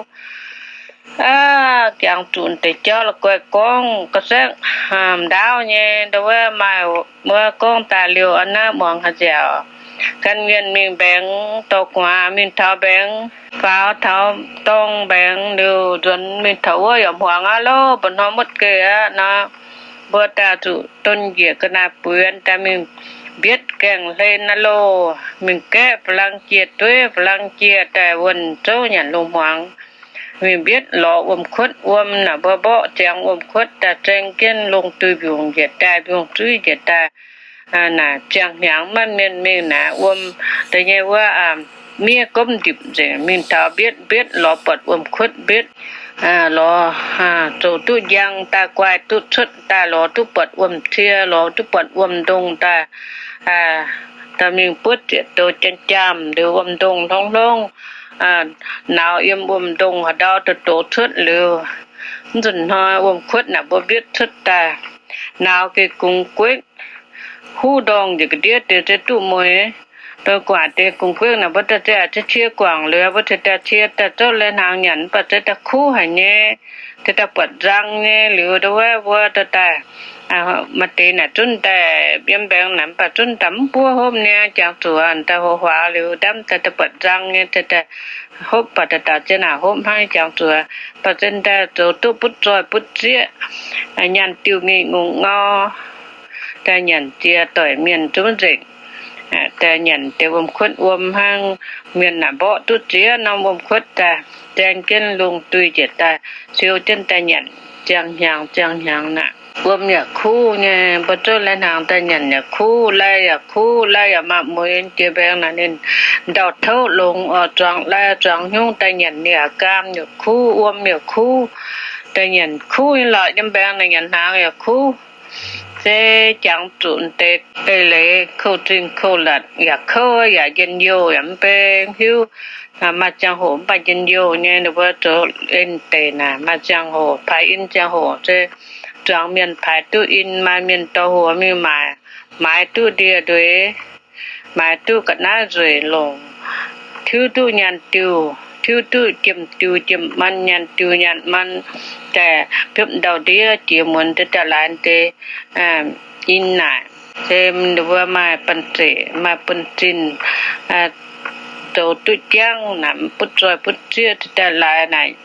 Aav, jangx zuqc deix jauv la'guaih gorngv ga'saengv ndaauv nyei, ndau wuov maaih wuov gorngv daaih liuz aqv naaiv muangx haaix nziaauc. Gan mienh mingh mbaengx dorh gu'nguaaz, mingh taux mbaengx, faaux taux dorngh mbaengx liuz nzuonx mingh taux wuov yaac hmuangx aqv loh, mba'hnoi muotv geh aqv nor, mbuo daaih zuqc don njiec ga'naaiv buix daaih mingh mbietv gaengh hlen aqv loh, mingh gaeqv ba'lang jiex dueiv, ba'lang jiex daaih wuonh zouv nyanc loz-hmuangx. Mingh mbietv lorz wuom-kuotv wuom naaic, mbuo mborqv ziangx wuom-kuotv daaih zaeng jienv lungh duih mbiungc njiec daaih, mbiungc zuiv njiec daaih. Naaic ziangh hnyangx maiv mienh mingh naaic, wuom deix nyei wuov miev gomv ndipc nzengc, mingh taux mbietv, mbietv lorz buatc wuom-kuotv mbietv, lorz zoux duqv njang daaih, guaih duqv cuotv daaih, lorz duqv buatc wuom-cie, lorz duqv buatc wuom-ndongh daaih, Daaih mingh buov zieqc douz jaam-jaamh liuz, wuom-ndongh hlongv-hlongv, nauz yiem wuom-ndongh haaix ndau douz-douz cuotv liuz, mv nzunc hnoi wuom-kuotv naaic mbuo mbietv cuotv daaih, nauz gengh gungx gueiv, huv ndorngh njiec ga'ndiev deix se duqv mueiz. Dongh gu'nguaaic deix gungx gueiv naaic mbuo daaih cie guangc liuz, mbuo cingx daaih cie daaih zouv lai-hnaangx nyanc, mv baac se daaih kuv haic nyei, se daaih buatc nzang nyei. Liuz ndongc wuov mbuo daaih maaih deix naaic zunv daaih yiem mbaengx naaic, mv baac zunv daaih mv buov hopv nyei, jangx zuqc daaih huaax-huaax liuz ndamv daaih buatc nzang nyei, daaih hopv baac daaih daaux zien naaic hopv hnangv jangx zuqc, baac zinh daaih zoux duqv butv zoih butv zieqv, nyaanh diuh mingh ngongh ngau, daaih nyanc jiex doic mienh zungv nzengc. Daaih nyanc deix wuom-kuotv wuom hnangv. Mienh naaic mborqv duqv ziex norm wuom-kuotv daaih, zaeng jienv lungh duih njiec daaih, siou jienv daaih nyanc ziangh hnyangx ziangh hnyangx naaic. Wuom yaac kuv nyei, mbuo zouv lai-hnaangx daaih nyanc yaac kuv, lai yaac kuv, lai yaac maaih mueiz. Jiex mbaengx naaic ninh ndau-touv longx oc, zuangx lai zuangx hnyungv daaih nyanc ninh yaac gaam yaac kuv, wuom yaac kuv. Daaih nyanc kuv nyei lorqc, yiem mbaengx naaic nyanc hnaangx yaac kuv. Se jangx zuqc deix eix leiz kouv zinh kouv latc yaac kouv yaac njien-youh yaac mv bei hiuv. Maaih ziangh hoc mv baac njien-youh nyei, ninh mbuo zoux in deix naaic maaih ziangh hoc paaix in ziangh hoc se zuangx mienh paaix duqv in, maaih mienh dorh huox mingh maaiz, maaiz duqv ndie-ndueix, maaiz duqv ga'naaiv nzueic longc, tiuv duqv nyaanh diuh, tiuv duqv jiem-diuh jiem-man, nyaanh diuh nyaanh man, daaih biopv ndau-ndiev jiex muonz daaih laaix deix in naaic. Se ninh mbuo maaih banh zeic, maaih bun zinh, zoux duqv jangv naaic, butv zoih butv zieqv daaih laaix naaic,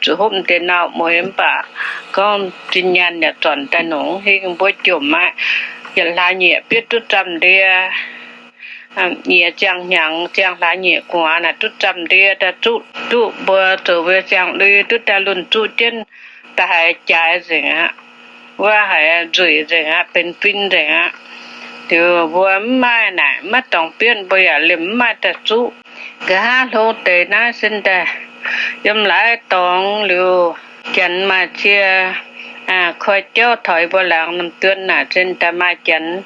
zuqc hopv deix nauc mueiz mv baac gorngv zinh nyaanh yaac zornc daaih nongc hingh. Mbuo jomc aqv, yietc hlaax nyieqc biopv duqv zamh ndie, nyiex ziangh hnyangx ziangh hlaax nyieqc gu'nguaaz naaic duqv zamh ndie daaih zuqv duqv mbuo zoux mbuo ziangh lui duqv daaih lunh zuqv jienv, da'haiz jaaix nzengc aqv. Wuov haiz nzueic nzengc aqv, benx fin nzengc aqv. Liuz mbuo mv maaih naaic, maiv dorngx biopv, mbuo yaac liemh mv maaih daaih zuqv. Nqa'haav hlo deix naaiv sin daaih yiem laaix dorngx liuz, janx maaih cie koi jauv taux yie mbuo laangz norm duon naaic sin daaih maaih janx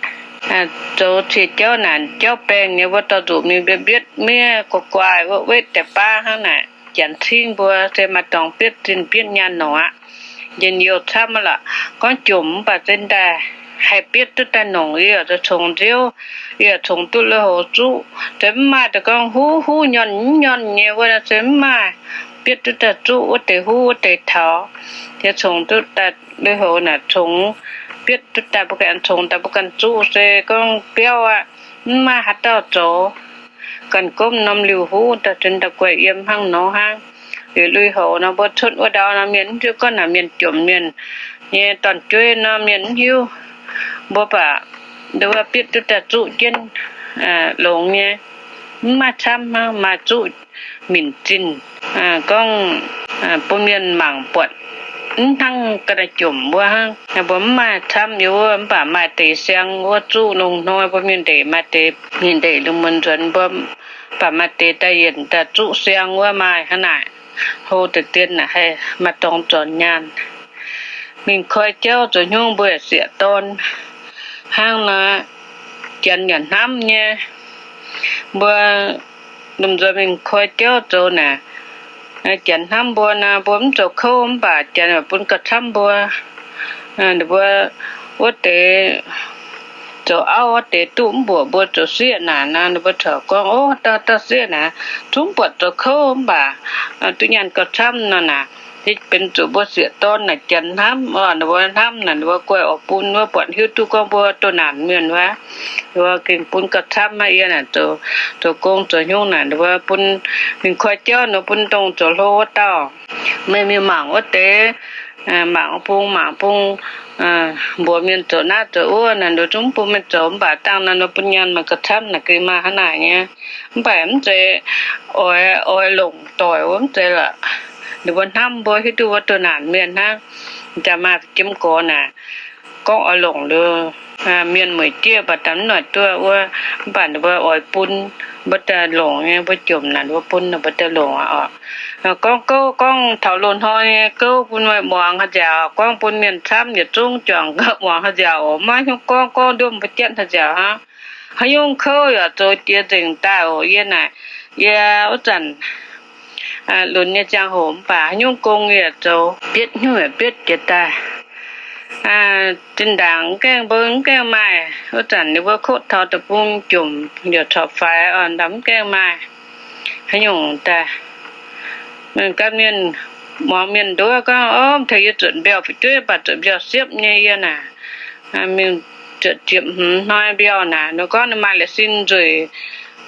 zoux cie jauv naaic, jauv baengh nyei, mbuo dorh nzuqc mingh mbietv mbietv miev gu'guaaic wuov wetv deix baav hnangv naaic. Janx cingv mbuo se maaih dorngx biopv zinh biopv nyaanh nongc aqv. Njien-youh camv aqv lorqc. Gorngv jomc mv baac zinh daaih haih biopv duqv daaih nongc, yie yaac zoux congx nziouv, yie yaac congx duqv lui-houx zuqv. Se mv maaih daaih gorngv huv huv nyorn nyorn nyei wuov se mv maaih biopv duqv daaih zuqv wuov deix huv wuov deix taux. Yie congx duqv daaih lui-houx naaic congx biopv duqv daaih mbuo ganh congx daaih mbuo ganh zuqv se gorngv biauv aqv, mv maaih haaix dauh zoux. Ganh gomv norm liuh huv daaih zinh daaih guaih yiem hnangv nor hnangv. Liuz lui-houx nor mbuo cuotv wuov ndau nor mienh mv hiuv, gorngv naaic mienh jomc mienh nyei dorn-jueiv nor mienh mv hiuv. Mbuo baac nduov biopv duqv daaih zuqv jienv longx nyei. Mv maaih camv hnangv, maaih zuqv minc zinh. Gorngv bun mienh mangc buatc mv hnangv ga'naaiv jomc wuov hnangv. Mbuo mv maaih camv yie wuov, mv baac maaih deix siang wuov zuqv longx hnoi mbuo mingh ndeic, maaih deix mingh ndeic lungh muonz nzuonx mbuo, baac maaih deix daaih yienc daaih zuqv siang wuov maaih hnangv naaic. Hlo deix dien naaic haih maaih dorngx zornc nyaanh. Mingh koi jauv zoux hnyungv mbuo yaac sieqv dorn hnangv nor, janx yaac hnamv nyei. Mbuo lomh nzoih mingh koi jauv zoux naaic, janx hnamv mbuo nor, mbuo mv zoux kouv mv baac janx yaac bun gauh camv mbuo. Ninh mbuo wuov deix zoux auv wuov deix duqv mv mbuoqc mbuo zoux sieqv naaic nor, ninh mbuo corc gorngv, Ov, dauh dauh sieqv naaic, zungv buatc zoux kouv mv baac duqv nyaanh gauh camv nor naaic. Hitv benx zuqc mbuo sieqv dorn naaic janx hnamv oc. Ninh mbuo hnamv naaic, ninh mbuo guaih oix bun wuov, buatc hiuv duqv gorngv mbuo doh naanc mienh wuov, ninh mbuo gengh bun gauh camv aqv. Yie naaic zoux gong zoux hnyungv naaic, ninh mbuo bun mingh koi jauv nor bun dongh zoux hlo wuov dauh, meih mingh mangc wuov deix, mangc bung mangc bung, mbuox mienh zoux naaiv zoux wuov naaic, ninh zungv bun meih zoux mv baac dangh naaic ninh bun nyaanh maaih gauh camv naaic, gengh maaih hnangv naaic nyei. Mv baac mv zeiz oix, oix longc doic wuov mv zeiz lorqc. Ninh mbuo hnamv mbuo, hiuv duqv mbuo doh naanc mienh hnangv. Jaax maaih jiem gorx naaic, gorngv oix longc liuz, mienh mueic jieqv baac daaih mv noic duqv wuov, mv baac ninh mbuo oix bun, mbuo daaih longc nyei. Mbuo jomc naaic ninh mbuo bun, ninh mbuo daaih longc aqv oc. Gorngv gouv, gorngv taux loz-hnoi nyei gouv bun meih muangx haaix nziaauc, gorngv bun mienh camv yietc zungv juangc muangx haaix nziaauc oc. Maiv hiuv gorngv, gorngv nduov mbuo jatv haaix nziaauc hnangv. Haaix nyungc kouv yaac zoux jiex nzengc daaih oc. Yie naaic, yie wuov zanc lunx nyei ziangh hoc mv baac haaix nyungc gong yaac zoux, bietv hnyouv yaac bietv jiex daaih. Zinh ndaangc mv gaengh mbuo mv gaengh maaih, wuov zanc ninh mbuo kotv taux deic-bung jomc yaac corc faix oc, ndau mv gaengh maaih haaix nyungc daaih. Gan mienh, muangx mienh nduov gorngv, Ov, tengx yie zuotc mbiauh fu'jueiv, baac zuotc mbiauh siepv nyei. Yie naaic mingh zuotc ziepc hmz hnoi mbiauh naaic, ninh gorngv ninh maaih la'sin nzueic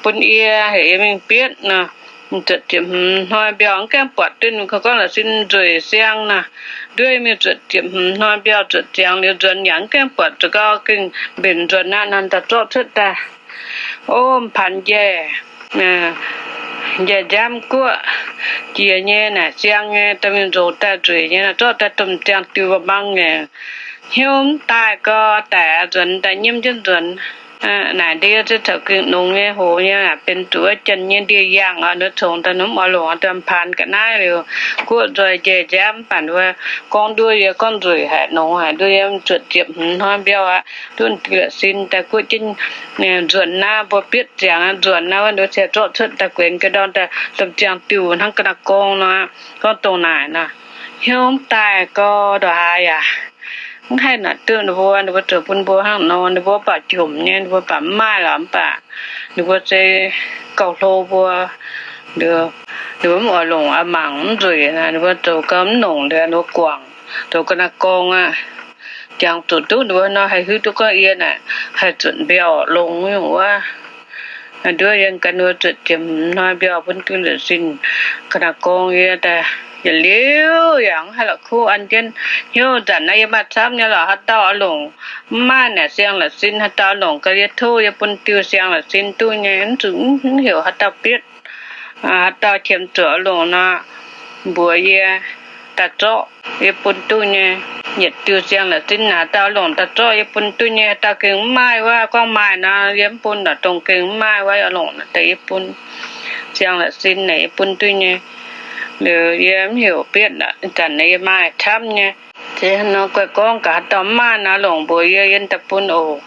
bun yie, heuc yie mingh bietv nor. Zuotc ziepc hmz hnoi mbiauh mv gaengh buatc duqv ninh gorngv la'sin nzueic siang nor. Nduov yie mingh zuotc ziepc hmz hnoi mbiauh, zuotc ziangx liuz nzuonx yaac mv gaengh buatc, zuqc gau gengh mbenc nzuonx aqv nor, daaih zorqv cuotv daaih. Ov, mv paan njaih, njaih nziaamv guoqv jiex nyei naaic, siang nyei, dorh mingh nzox daaih nzueic nyei, zorqv daaih domh ziangh diuh mbuo mangc nyei. Hnyouv mv daaih gau, daic nzuonx daaih nyiemv jienv nzuonx. Naaic ndie se caux gengh nongx nyei hoz nyei, benx zuqc wuov janx nyei ndie-yaangh oc. Ninh congx daaih mv oix longc, daaih mv paan ga'naaiv liuz, guoqv nzoih njaih nziaamv, mv baac wuov gorngv nduov yie gorngv nzueic haic, nongx haic, nduov yie zuotc ziepc hmz hnoi mbiauh aqv, nduov diuh la'sin daaih guoqv jienv nzuonx naaiv, mbuo bietv ziangx nzuonx naaiv, wuov nduov se zorqv cuotv daaih guenx ga'ndorm daaih domh ziangh diuh hnangv ga'naaiv gorngv nor. Gorngv dongh naaic nor, hnyouv mv daaih gau ndongc haaix yaac mv haih naaic duqv ninh mbuo, ninh mbuo zoux bun mbuo hnangv nor, ninh mbuo baac jomc nyei, ninh mbuo baac mv maaih lorqc, mv baac ninh mbuo se gauh hlo mbuo. Ninh mbuo mv oix longc, mangc mv nzueic, ninh mbuo zoux gau mv longc liuz, ninh mbuo guangc zoux ga'naaiv gorngv aqv. Jangx zuqc duqv ninh mbuo nor, haih hiuv duqv gorngv yie naaic haih zuotc mbiauh longx nyungc wuov. Nduov yie gan ninh mbuo zuotc ziepc hmz hnoi mbiauh bun duqv la'sin ga'naaiv gorngv. Yie daaih yietc liuz yaac mv haih la'kuqv an jienv. Hnyouv zanc naaiv yie maaih camv nyei lorqc, haaix dauh oix longc mv maaih naaic siang la'sin, haaix dauh longc gaax yie tov, yie bun diuh siang la'sin duqv nyei, mv zuqc, mv heuc haaix dauh bietv. Haaix dauh qiemx zuqc oix longc nor, mbuox yie daaih zorqv, yie bun duqv nyei. Yietc diuh siang la'sin naaic, haaix dauh longc daaih zorqv yie bun duqv nyei. Haaix dauh gengh mv maaih wuov, gorngv maaih nor yie mv bun lorqc, dongh gengh mv maaih wuov oix longc daaih yie bun. Siang la'sin naaic yie bun duqv nyei. Liuz yie mv heuc bietv aqv, zanc naaic yie maaih camv nyei. Se nor guaih gorngv gaax haaix dauh mv maaih nor longc mbuox yie, yie daaih bun oc.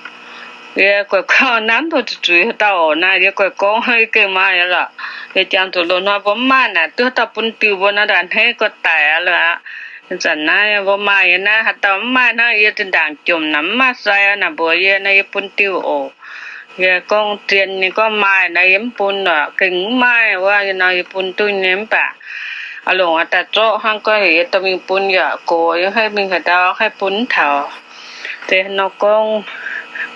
Yie guaih gorngv naaiv mv dungx zuqc zuiz haaix dauh oc naaic, yie guaih gorngv gengh maaih lorqc. Yie jangx zuqc loz-hnoi mbuo mv maaih naaic, duqv haaix dauh bun diuh mbuo nor, ndaaih hneiv gorx-daic aqv lorqc. Zanc naaiv mbuo maaih nyei naaiv, haaix dauh mv maaih hnangv yie zinh ndaangc jomc naaic, mv maaih sai naaic mbuox yie nor, yie bun diuh oc. Yie gorngv zien nyei, gorngv maaih naaic yie mv bun lorqc, gengh mv maaih wuov nor yie bun duqv nyei. Mv baac oix longc daaih zorqv hnangv, gorngv heuc yie dorh mingh bun yaac gox, yie haih mingh haaix ndau haih bun mv taux. Deix nor gorngv,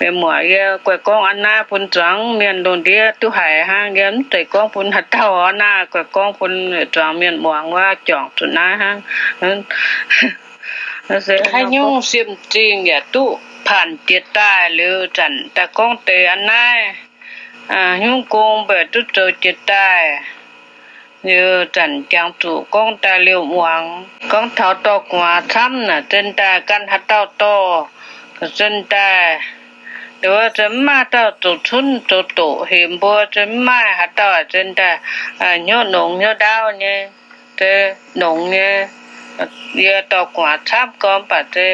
mienh muoc yie guaih gorngv a'naaiv bun zuangx mienh lungh ndiev duqv haiz hnangv. Yie mv zeiz gorngv bun haaix dauh oc, naaiv guaih gorngv bun zuangx mienh muangx wuov, juangc zuqc naaiv hnangv. Haaix nyungc siem zingh yaac duqv paanc jiex daaih liuz, zanc daaih gorngv deix a'naaiv, haaix nyungc gong mbuo duqv zoux jiex daaih. Liuz zanc jangx zuqc gorngv daaih liouh muangx, gorngv taux dorh gu'nguaaz camv naaic, zinh daaih gan haaix dauh dorh, zinh daaih, wuov se mv maaih haaix dauh zoux cunv zoux doqc hemx mbuo, se mv maaih haaix dauh zinh daaih hnyouv nongx hnyouv ndaauv nyei, se nongx nyei. Yie dorh gu'nguaaz camv gorngv, mv baac se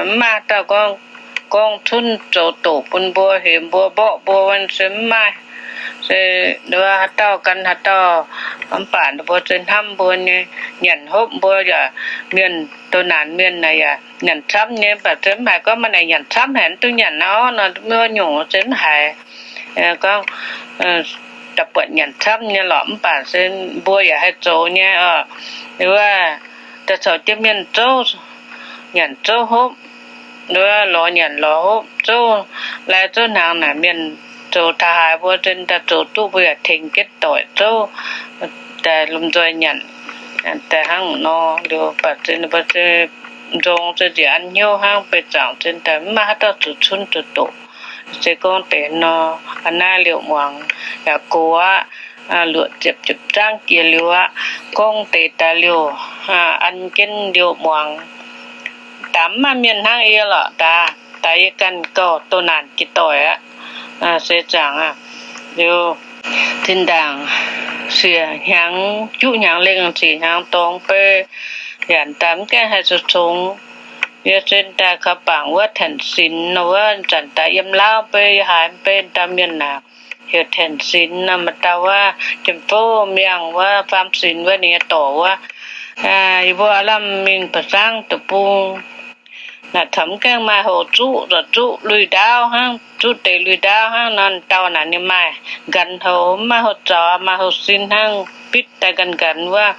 mv maaih haaix dauh gorngv, gorngv cunv zoux doqc bun mbuo, hemx mbuo, mborqv mbuo, wuov se mv maaih. Se wuov haaix dauh gan haaix dauh, mv baac mbuo se hnamv mbuo nyei, nyanc hopv mbuo yaac, mienh douz naanc mienh naaic yaac nyanc camv nyei, mv baac se mv haiz gorngv maaih naaic nyanc camv haic, mv duqv nyanc nor, nor mv nyungc se mv haiz gorngv da'buatc nyanc camv nyei lorqc. Mv baac se mbuo yaac haih zoux nyei oc. Wuov daaih caux jienv mienh zouv, nyanc zouv hopv, wuov lorz nyanc lorz hopv, zouv lai zouv hnaangx naaic, mienh zoux taux haaix mbuo zinh daaih zoux duqv, mbuo yaac tengx jienv doic zouv, daaih lomh nzoih nyanc. Daaih hnangv nor liuz, baac zinh mbuo nzong zinh njiec an hnyouv hnangv, beiv zaangc zinh daaih mv maaih haaix dauh zuqc cunv zuqc doqc. Se gorngv deix nor, a'naaiv liouh muangx yaac gox aqv. Luoqc ziepc ziepc zaangv jiex liuz aqv, gorngv deix daaih liouh, an jienv liouh muangx. Daaih mv maaih mienh hnangv yie lorqc, daaih, daaih yie ganh gauh douz naanc jiex doic aqv. Se zaangc aqv. Liuz zinh ndaangc siec hnyangx, juqv hnyangx lengh, siec hnyangx dorngx bei, yaac daaih mv gaengh haih zoux congx. Yie se daaih kaux bangc wuov Tanx Sinx nor, wuov zanc daaih yiem Laauv beiv, yie haiz beiv dauh mienh naaic heuc Tanx Sinx nor, maaih dauh wuov Jiem Fouv Miangh wuov, Faam Sinx wuov, ninh nyei dorc wuov. Yie mbuo aav lamh mingh ba'sangv deic-bung. Naaic camv gaengh maaih houx zuqv, zuqv lui-ndaauv hnangv, zuqv deix lui-ndaauv hnangv nor. Dauh naaic ninh maaih nqanx houx, mv maaih houx zaux, maaih houx sin hnangv, bitv daaih nqanx nqanx wuov.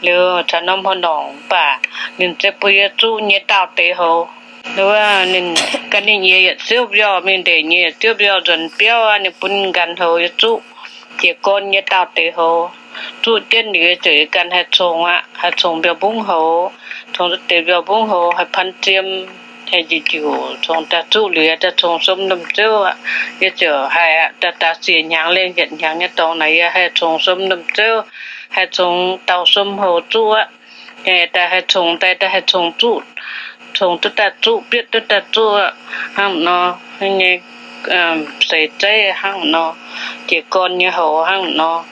Liuz caux norm houx-norngc, mv baac ninh se bun yie zuqv nyei dauh deix houx. Wuov ninh ganh ninh nyei yietc ziouv mbiauh, mingh ndeic nyei yietc ziouv mbiauh nzuonx biauv, ninh bun nqanx houx yie zuqv, jiez gorn nyei dauh deix houx. Zuqv jienv liuz ziouc yie ganh haih congx aqv, haih congx mbiauh mbungv houx, congx duqv deix mbiauh mbungv houx, haih pan ziem, haih njiec njiec, congx daaih zuqv liuz daaih congx sum lomh ziouv aqv. Yie ziouc haih aqv, daaih daaih siec hnyangx lengh yietc hnyangx nyei dorngx naaic yie haih congx sum lomh ziouv, haih congx dauh sum houx zuqv aqv. Daaih haih congx daaih, daaih haih congx zuqv, congx duqv daaih zuqv, bietv duqv daaih zuqv hnangv nor. Nyei seix zeiv hnangv nor, jiez gorn nyei houx hnangv nor.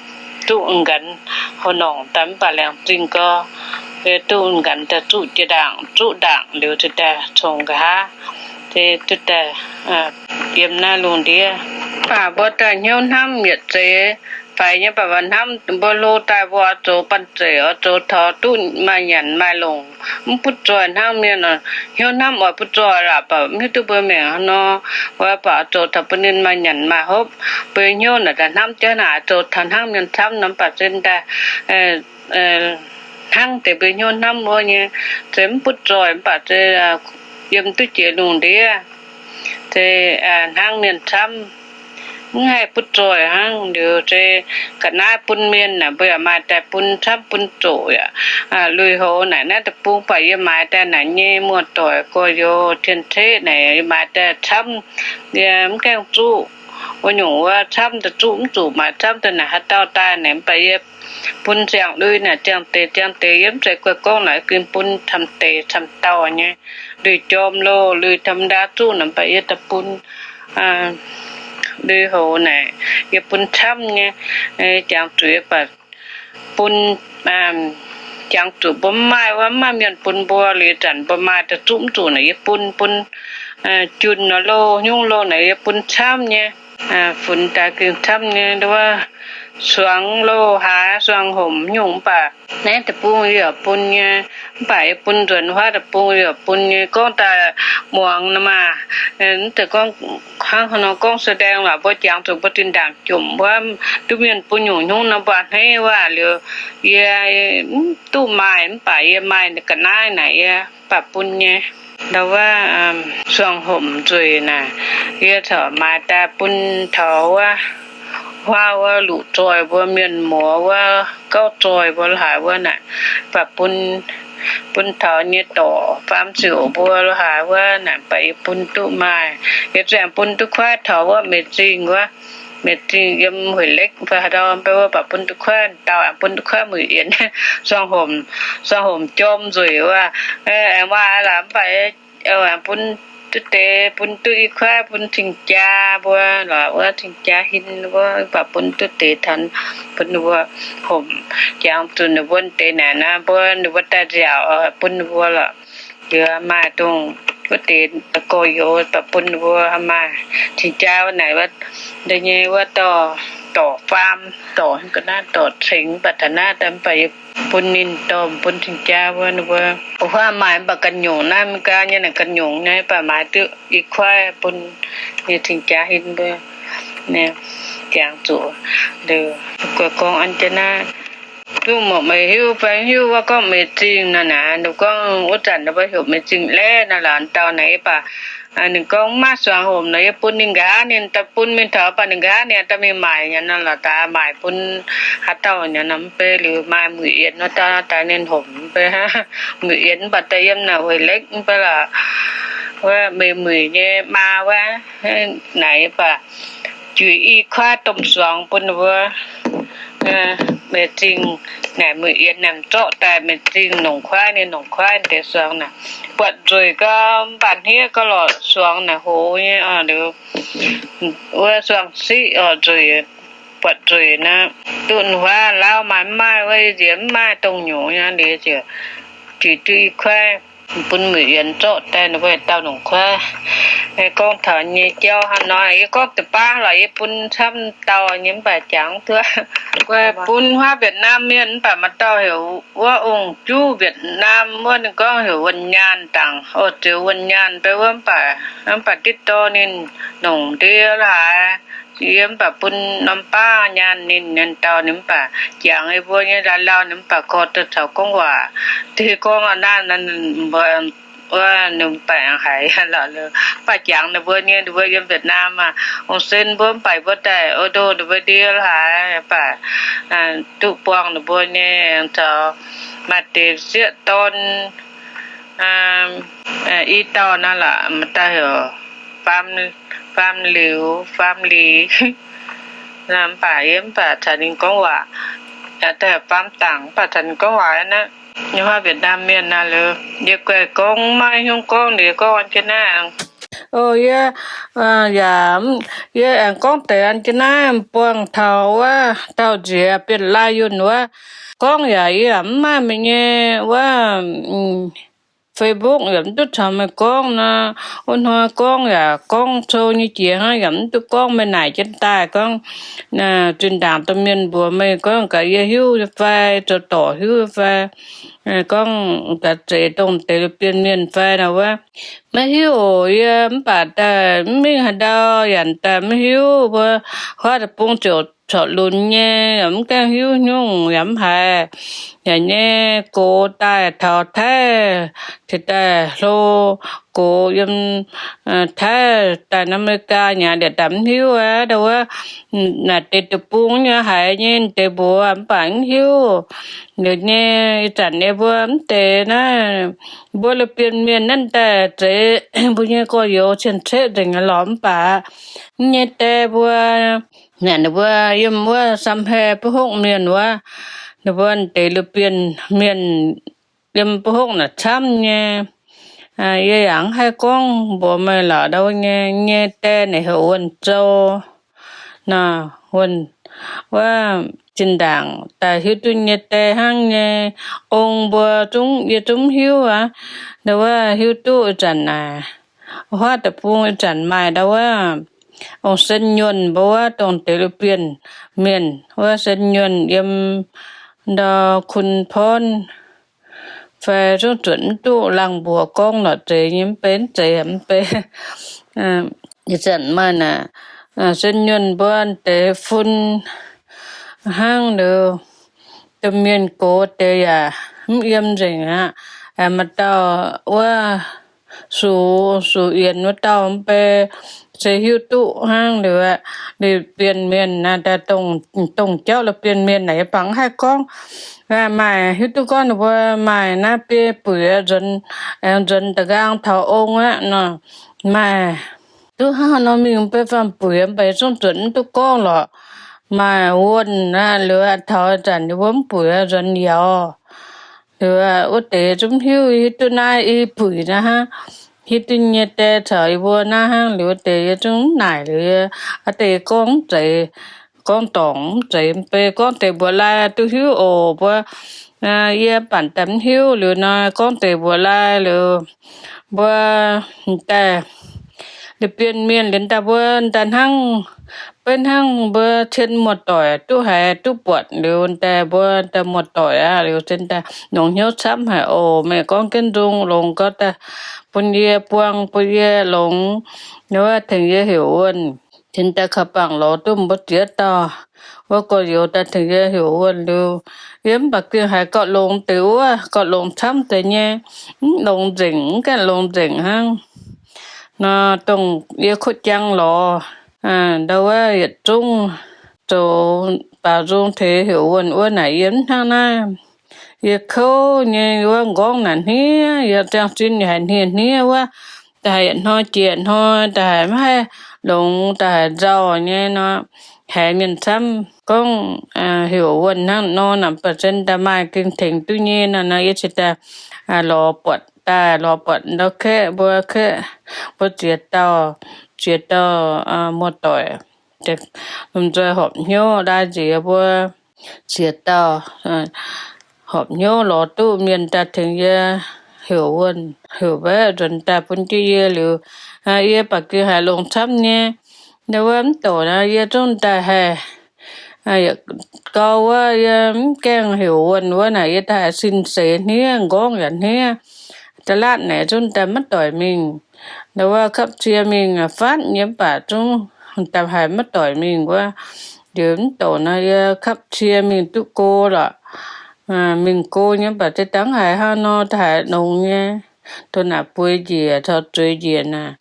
Duqv nqanx houx-norngc daaih mv baac laengz zingh gau, duqv nqanx daaih zuqv jiex ndaangc, zuqv ndaangc liuz ziouc daaih congx nqa'haav, se duqv daaih yiem naaiv lungh ndiev. Mv baac mbuo daaih hnyouv hnamv yietc zeiz faix nyei, mv baac hnamv mbuo hlo daaih mbuo oix zoux banh zeic, oix zoux taux duqv maaih nyanc maaih longc, mv butv zoih hnangv mienh. Hnyouv hnamv oix butv zoih lorqc, mv baac mv hiuv duqv mbuo mengh haaix nor, mv baac zoux taux bun ninh maaih nyanc maaih hopv. Mbuo hnyouv naaic daaih hnamv jauv naaic zoux taux hnangv mienh camv nor, mv baac se daaih hnangv deix mbuo hnyouv hnamv wuov nyei, se mv butv zoih, mv baac se yiem duqv jiex lungh ndiev, se hnangv mienh camv, mv haih butv zoih hnangv. Liuz se ga'naaiv bun mienh naaic mbuo yaac maaih daaih bun camv bun zoqc yaac lui-houx naaic naaiv deic-bung, mv baac yie maaiz daaih naaic nyei muoz-doic gorx-youz tien-ceqv naaic yie maaiz daaih camv, yie mv gaengh zuqv. Wuov nyungc wuov camv daaih zuqv mv zuqc, maaiz camv daaih naaic haaix dauh daaih naaic, mv baac yie bun ziangh lui naaic ziangh deix ziangh deix, yie mv zeiz guai gorngv naaic gengh bun camv deix camv dauh nyei. Lui-jorm loh, lui-tham-ndaa zuqv naaic, mv baac yie daaih bun lui-houx naaic, yie bun camv nyei. Jangx zuqc yie baac bun, jangx zuqc mbuo mv maaih wuov, mv maaih mienh bun mbuo. Liuz zanc mbuo maaih daaih zuqv mv zuqc naaic yie bun, bun jun nor loh, hnyungv loh naaic yie bun camv nyei. Funx daaih gengh camv nyei. Wuov suangx loh haaix, suangx homc nyungc, mv baac naaiv deic-bung yie yaac bun nyei. Mv baac yie bun nzuonx huaav deic-bung yie yaac bun nyei. Gorngv daaih muangx nor maah, mv zeiz gorngv hnangv haaix nor gorngv sou daeng lorqc, mbuo jangx zuqc mbuo zinh ndaangc jomc wuov, duqv mienh bun nyungc hnyungv nor mbuo a'hneiv wuov. Liuz yie mv duqv maaih, mv baac yie maaih ga'naaiv naaic yie baac bun nyei. Ndau wuov suangx homc nzueic naaic, yie corc maaiz daaih bun taux wuov huaav wuov, luqc zoih mbuo, mienh muoz wuov, gauh zoih mbuo lo haaix wuov naaic, baac bun, bun taux nyei dorc faam ziouc mbuo lo haaix wuov naaic, baac yie bun duqv maaih. Yie ziangh bun duqv kuaaiv taux wuov Meiz Zingh wuov, Meiz Zingh yiem Huix Lekv fai haaix ndau mv bei wuov, baac bun duqv kuaaiv dauh, aengx bun duqv kuaaiv Muic Yienx, suangx homc jorm nzueic wuov, aengx maaih laaix mv baac aengx bun duqv deix, bun duqv i kuaaiv bun cing-jaa mbuo lorqc, wuov cing-jaa hin wuov, mv baac bun duqv deix taux bun ninh mbuo homc. Jangx zuqc ninh mbuo deix naaic naaiv mbuo, ninh mbuo daaih nziaauc bun ninh mbuo lorqc. Liuz maaih dongh wuov deix gorx-youz baac bun ninh mbuo maaih cing-jaa wuov naaic, wuov deix nyei wuov dorh, dorc faam, dorc ga'naaiv, dorc cengx, mv baac taux naaiv daaih mv baac yie bun ninh dorh bun cing-jaa wuov, ninh mbuo huaav maaih mv baac ganh nyungc naaiv, mv gaax nyei naaic ganh nyungc nyei, mv baac maaiz duqv i kuaaiv bun nyei cing-jaa hin mbuo. Jangx zuqc liuz, guai gorngv an jienv naaiv, duqv mouc meih hiuv fai hiuv wuov gorngv Meiz Zingh nor naaic, ninh gorngv wuov zanc ninh mbuo heuc Meiz Zingh Laeqv nor lorqc, dauh naaic yie baac ninh gorngv mv maaih suangx homc nor, yie bun ninh nqa'haav, ninh daaih bun mingh taux, baac ninh nqa'haav ninh daaih mingh maaic nyanc nor lorqc, daaih maaic bun haaix dauh nyanc nor mv bei. Liuz maaih Muic Yienx wuov dauh daaih ninh homc mv bei, Muic Yienx mv baac daaih yiem naaic Huix Lekv mv bei lorqc, wuov Meiz Muic nyei maa wuov. Naaic yie baac juix i kuaaiv domh suangx bun ninh mbuo. Meiz Zingh naaic Muic Yienx naaic zorqv daaih, Meiz Zingh nongc kuaaiv, ninh nongc kuaaiv deix suangx naaic, buatc nzueic gau, mv baac hniev gau lorqc, suangx naaic hoz nyei. Liuz wuov suangx siqv oc nzueic, buatc nzueic naaic, duqv huaav Laauv maaih mv maaih, wuov nziex mv maaih dongh nyungc nyei. Liuz ziouc juix duqv i kuaaiv bun muic yienx zorqv daaih ninh mbuo dauh longc kuaaiv. Gorngv taux nyei jauv hnangv nor, yie gorngv deix baav lorqc, yie bun camv dauh nyei mv baac jangx duqv. Guai bun huaav Vietnam mienh mv baac maaih dauh heuc wuov ong-juv Vietnam wuov, ninh gorngv heuc Wuonh Nyaanh dangc, oix ziux Wuonh Nyaanh beiv wuov mv baac, mv baac diqv dorh ninh longc ndie laaix. Yie mv baac bun norm baav nyaanh ninh, ninh dauh ninh mv baac jangx yie mbuo nyei laaix lauh, ninh mv baac gorx daaih caux gorngv waac. Deix gorngv a'naaiv, wuov ninh mv baac haiz lorqc, mv baac jangx ninh mbuo nyei, ninh mbuo yiem Vietnam maah, ong-sen mbuo mv baac mbuo daaih o ndo ninh mbuo ndie haaix, mv baac duqv buangh ninh mbuo nyei caux maaih deix sieqv dorn i dauh naaiv lorqc, maaih dauh heuc Faam, Faam Liuz, Faam Liz. Mv baac yie mv baac caux ninh gorngv waac, daaih Faam Dangc mv baac caux ninh gorngv waac naaiv. Nyei huaav Vietnam mienh naaiv liuz, yie guai gorngv maiv hnyouv gorngv liuz gorngv an jienv naaiv. O, yie yaac, yie aengx gorngv deix an jienv naaiv buangh taux wuov dauh nziex Bienh Lai Yunh wuov. Gorngv yaac yie yaac mv maaih meih nyei wuov Facebook yaac mv duqv caux meih gorngv nor. Wuov hnoi gorngv yaac gorngv cou nyei jiex hnangv, yaac mv duqv gorngv meih naaic jienv daaih gorngv zinh ndaangc domh mienh mbuox meih gorngv gaax yie hiuv fai, zoux dorc hiuv fai, gorngv gaax zeiz dongh deix la'bienh mienh fai nor wuov. Maiv hiuv oc, yie mv baac daaih mv mingh haaix ndau yaac daaih maiv hiuv. Mbuo huaav deic-bung ziouc corc lunx nyei, yaac mv gaengh hiuv nyungc yaac mv haiz. Yaac nyei gox daaih taux Taiv, cingx daaih hlo gox yiem Taiv daaih Aa^me^li^gaa nyei, liepc daaih mv hiuv aqv. Ndau wuov naaic deix deic-bung nyei haiz nyei deix mbuox mv baac mv hiuv. Liuz nyei ih zanc nyei mbuo mv deix naaiv, mbuo la'bienh mienh naaiv daaih zeiz mbuo nyei gorx-youz cien-ceqv nzengc lorqc mv baac nyei deix mbuo, naaic ninh mbuo yiem wuov Sam^heh Beiv Hopv Mienh wuov, ninh mbuo deix la'bienh mienh yiem Beiv Hopv naaic camv nyei. Yie yaac mv haih gorngv mbuox meih lorqc, ndau wuov nyei, nyei deix naaic heuc Wuonh Zou nor, Wuonh, wuov zinh ndaangc daaih hiuv duqv nyei deix hnangv nyei. Ong mbuo zungv yie zungv mv hiuv aqv. Ndau wuov hiuv duqv ih zanc naaic, huaav deic-bung ih zanc maaih ndau wuov ong Sen Nyuonh mbuo wuov, dongh deix la'bienh mienh wuov, Sen Nyuonh yiem ndau Kun Porn fai zungv zuotc mv duqv laangh mbuox gorngv lorqc, zeiz nyei mv bei, mv zeiz mv bei. Ih zanc maaih naaic Sen Nyuonh mbuo deix fun hnangv liuz, domh mienh gox deix yaac mv yiem nzengc aqv. Maaih dauh wuov Sux, Sux Yienx wuov dauh mv bei se hiuv duqv hnangv liuz, la'bienh mienh naaiv daaih dongh, dongh jauv la'bienh mienh naaic yie bangc mv haih gorngv. Maaih hiuv duqv gorngv ninh mbuo maaih naaiv biei buic nzuonx, aengx nzuonx da'nqaang taux ong aqv nor. Maaih duqv hnangv haaix nor mingh mv bei faam-buic mv baac yie zungv zuotc mv duqv gorngv lorqc. Maaih wuonh aqv liuz, taux zanc yie mbuo mv buic nzuonx yaauz liuz, wuov deix zungv hiuv, hiuv duqv naaiv i buic naaiv hnangv, hiuv duqv nyei deix caux yie mbuo naaiv hnangv liuz, wuov deix yie zungv mv naaic liuz, wuov deix gorngv mv zeiz, gorngv dorngc mv zeiz mv bei, gorngv deix mbuox lai duqv hiuv oc mbuo. Yie banc daaih mv hiuv liuz nor, gorngv deix mbuox lai liuz, mbuo daaih la'bienh mienh liuz daaih mbuo daaih hnangv, beiv hnangv mbuo cien muoz-doic duqv haiz duqv buatc liuz daaih mbuo daaih muoz-doic aqv liuz cien daaih longx hnyouv camv haic oc. Meih gorngv jienv nzung longx gorngv daaih bun yie buang bun yie longx, wuov tengx yie heuc wuonh. Cien daaih kaux bangc lorz duqv mbuo ziex dauh wuov gorx-youz daaih tengx yie heuc wuonh liuz, yie mv baac gengh haiz gauh longx deix wuov, gauh longx camv deix nyei, mv longx nzengc, mv gaengh longx nzengc hnangv. Nor dongh yie kuotv jangx lorz ndau wuov yietc zungv zoux baaux nzung tengx heuc wuonh wuov naaic yie mv hnangv naaiv. Yie kouv nyei wuov nqorngv naaic hniev, yie ziangh sin yaac haiz hniev hniev wuov, da'haiz yietc hnoi jiex hnoi, da'haiz maiv haih longx, da'haiz nzauh nyei nor, haiz mienh camv gorngv heuc wuonh hnangv nor, naaic baac cien daaih maaih gengh tengx duqv nyei nor, nor yie cien daaih lorz buatc daaih, lorz buatc ndau kaeqv mbuo, kaeqv mbuo ziex dauh, ziex dauh muoz-doic, lomh nzoih horpc hnyouv ndaaih nziex mbuo ziex dauh horpc hnyouv lorz duqv mienh daaih tengx yie heuc wuonh, heuc mbaeqv nzuonx daaih bun jienv yie liuz, yie baac gengh haiz longx camv nyei. Ndau wuov mv douc naaiv yie zungv daaih haih gau wuov, yie mv gaengh heuc wuonh wuov naaic, yie daaih haiz sin seix hniev, m'nqorngv yaac hniev, da'laatv naaic zungv daaih maiv doic mingh. Ndau wuov kapv cie mingh fatv nyei mv baac zungv daaih haiz maiv doic mingh wuov. Liuz mv douc naaiv yie kapv cie mingh duqv go lorqc. Mingh go nyei mv baac za'dangv haiz hnangv nor, daaih haiz nongx nyei, doh naaic bueix njiec caux zueiz njiec naaic,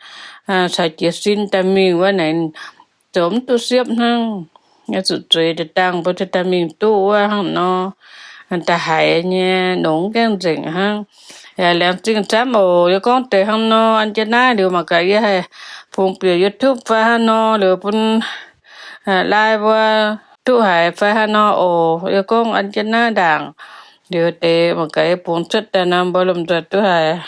caux jiez sin daaih mingh wuov naaic, zoux mv duqv siepv hnangv. Zuqc zueiz deix dangh mbuo daaih mingh duqv wuov hnangv nor, daaih haiz nyei, nongx gaengh nzengc hnangv. Yaac laengz zingh camv oc. Yie gorngv deix hnangv nor an jienv naaiv liuz mangc gaax yie haih fungx bieqc YouTube fai hnangv nor liuz bun lai mbuo duqv haiz fai hnangv nor oc. Yie gorngv an jienv naaiv ndaangc liuz deix mangc gaax yie bungx cuotv daaih nor mbuo lomh nzoih duqv haiz.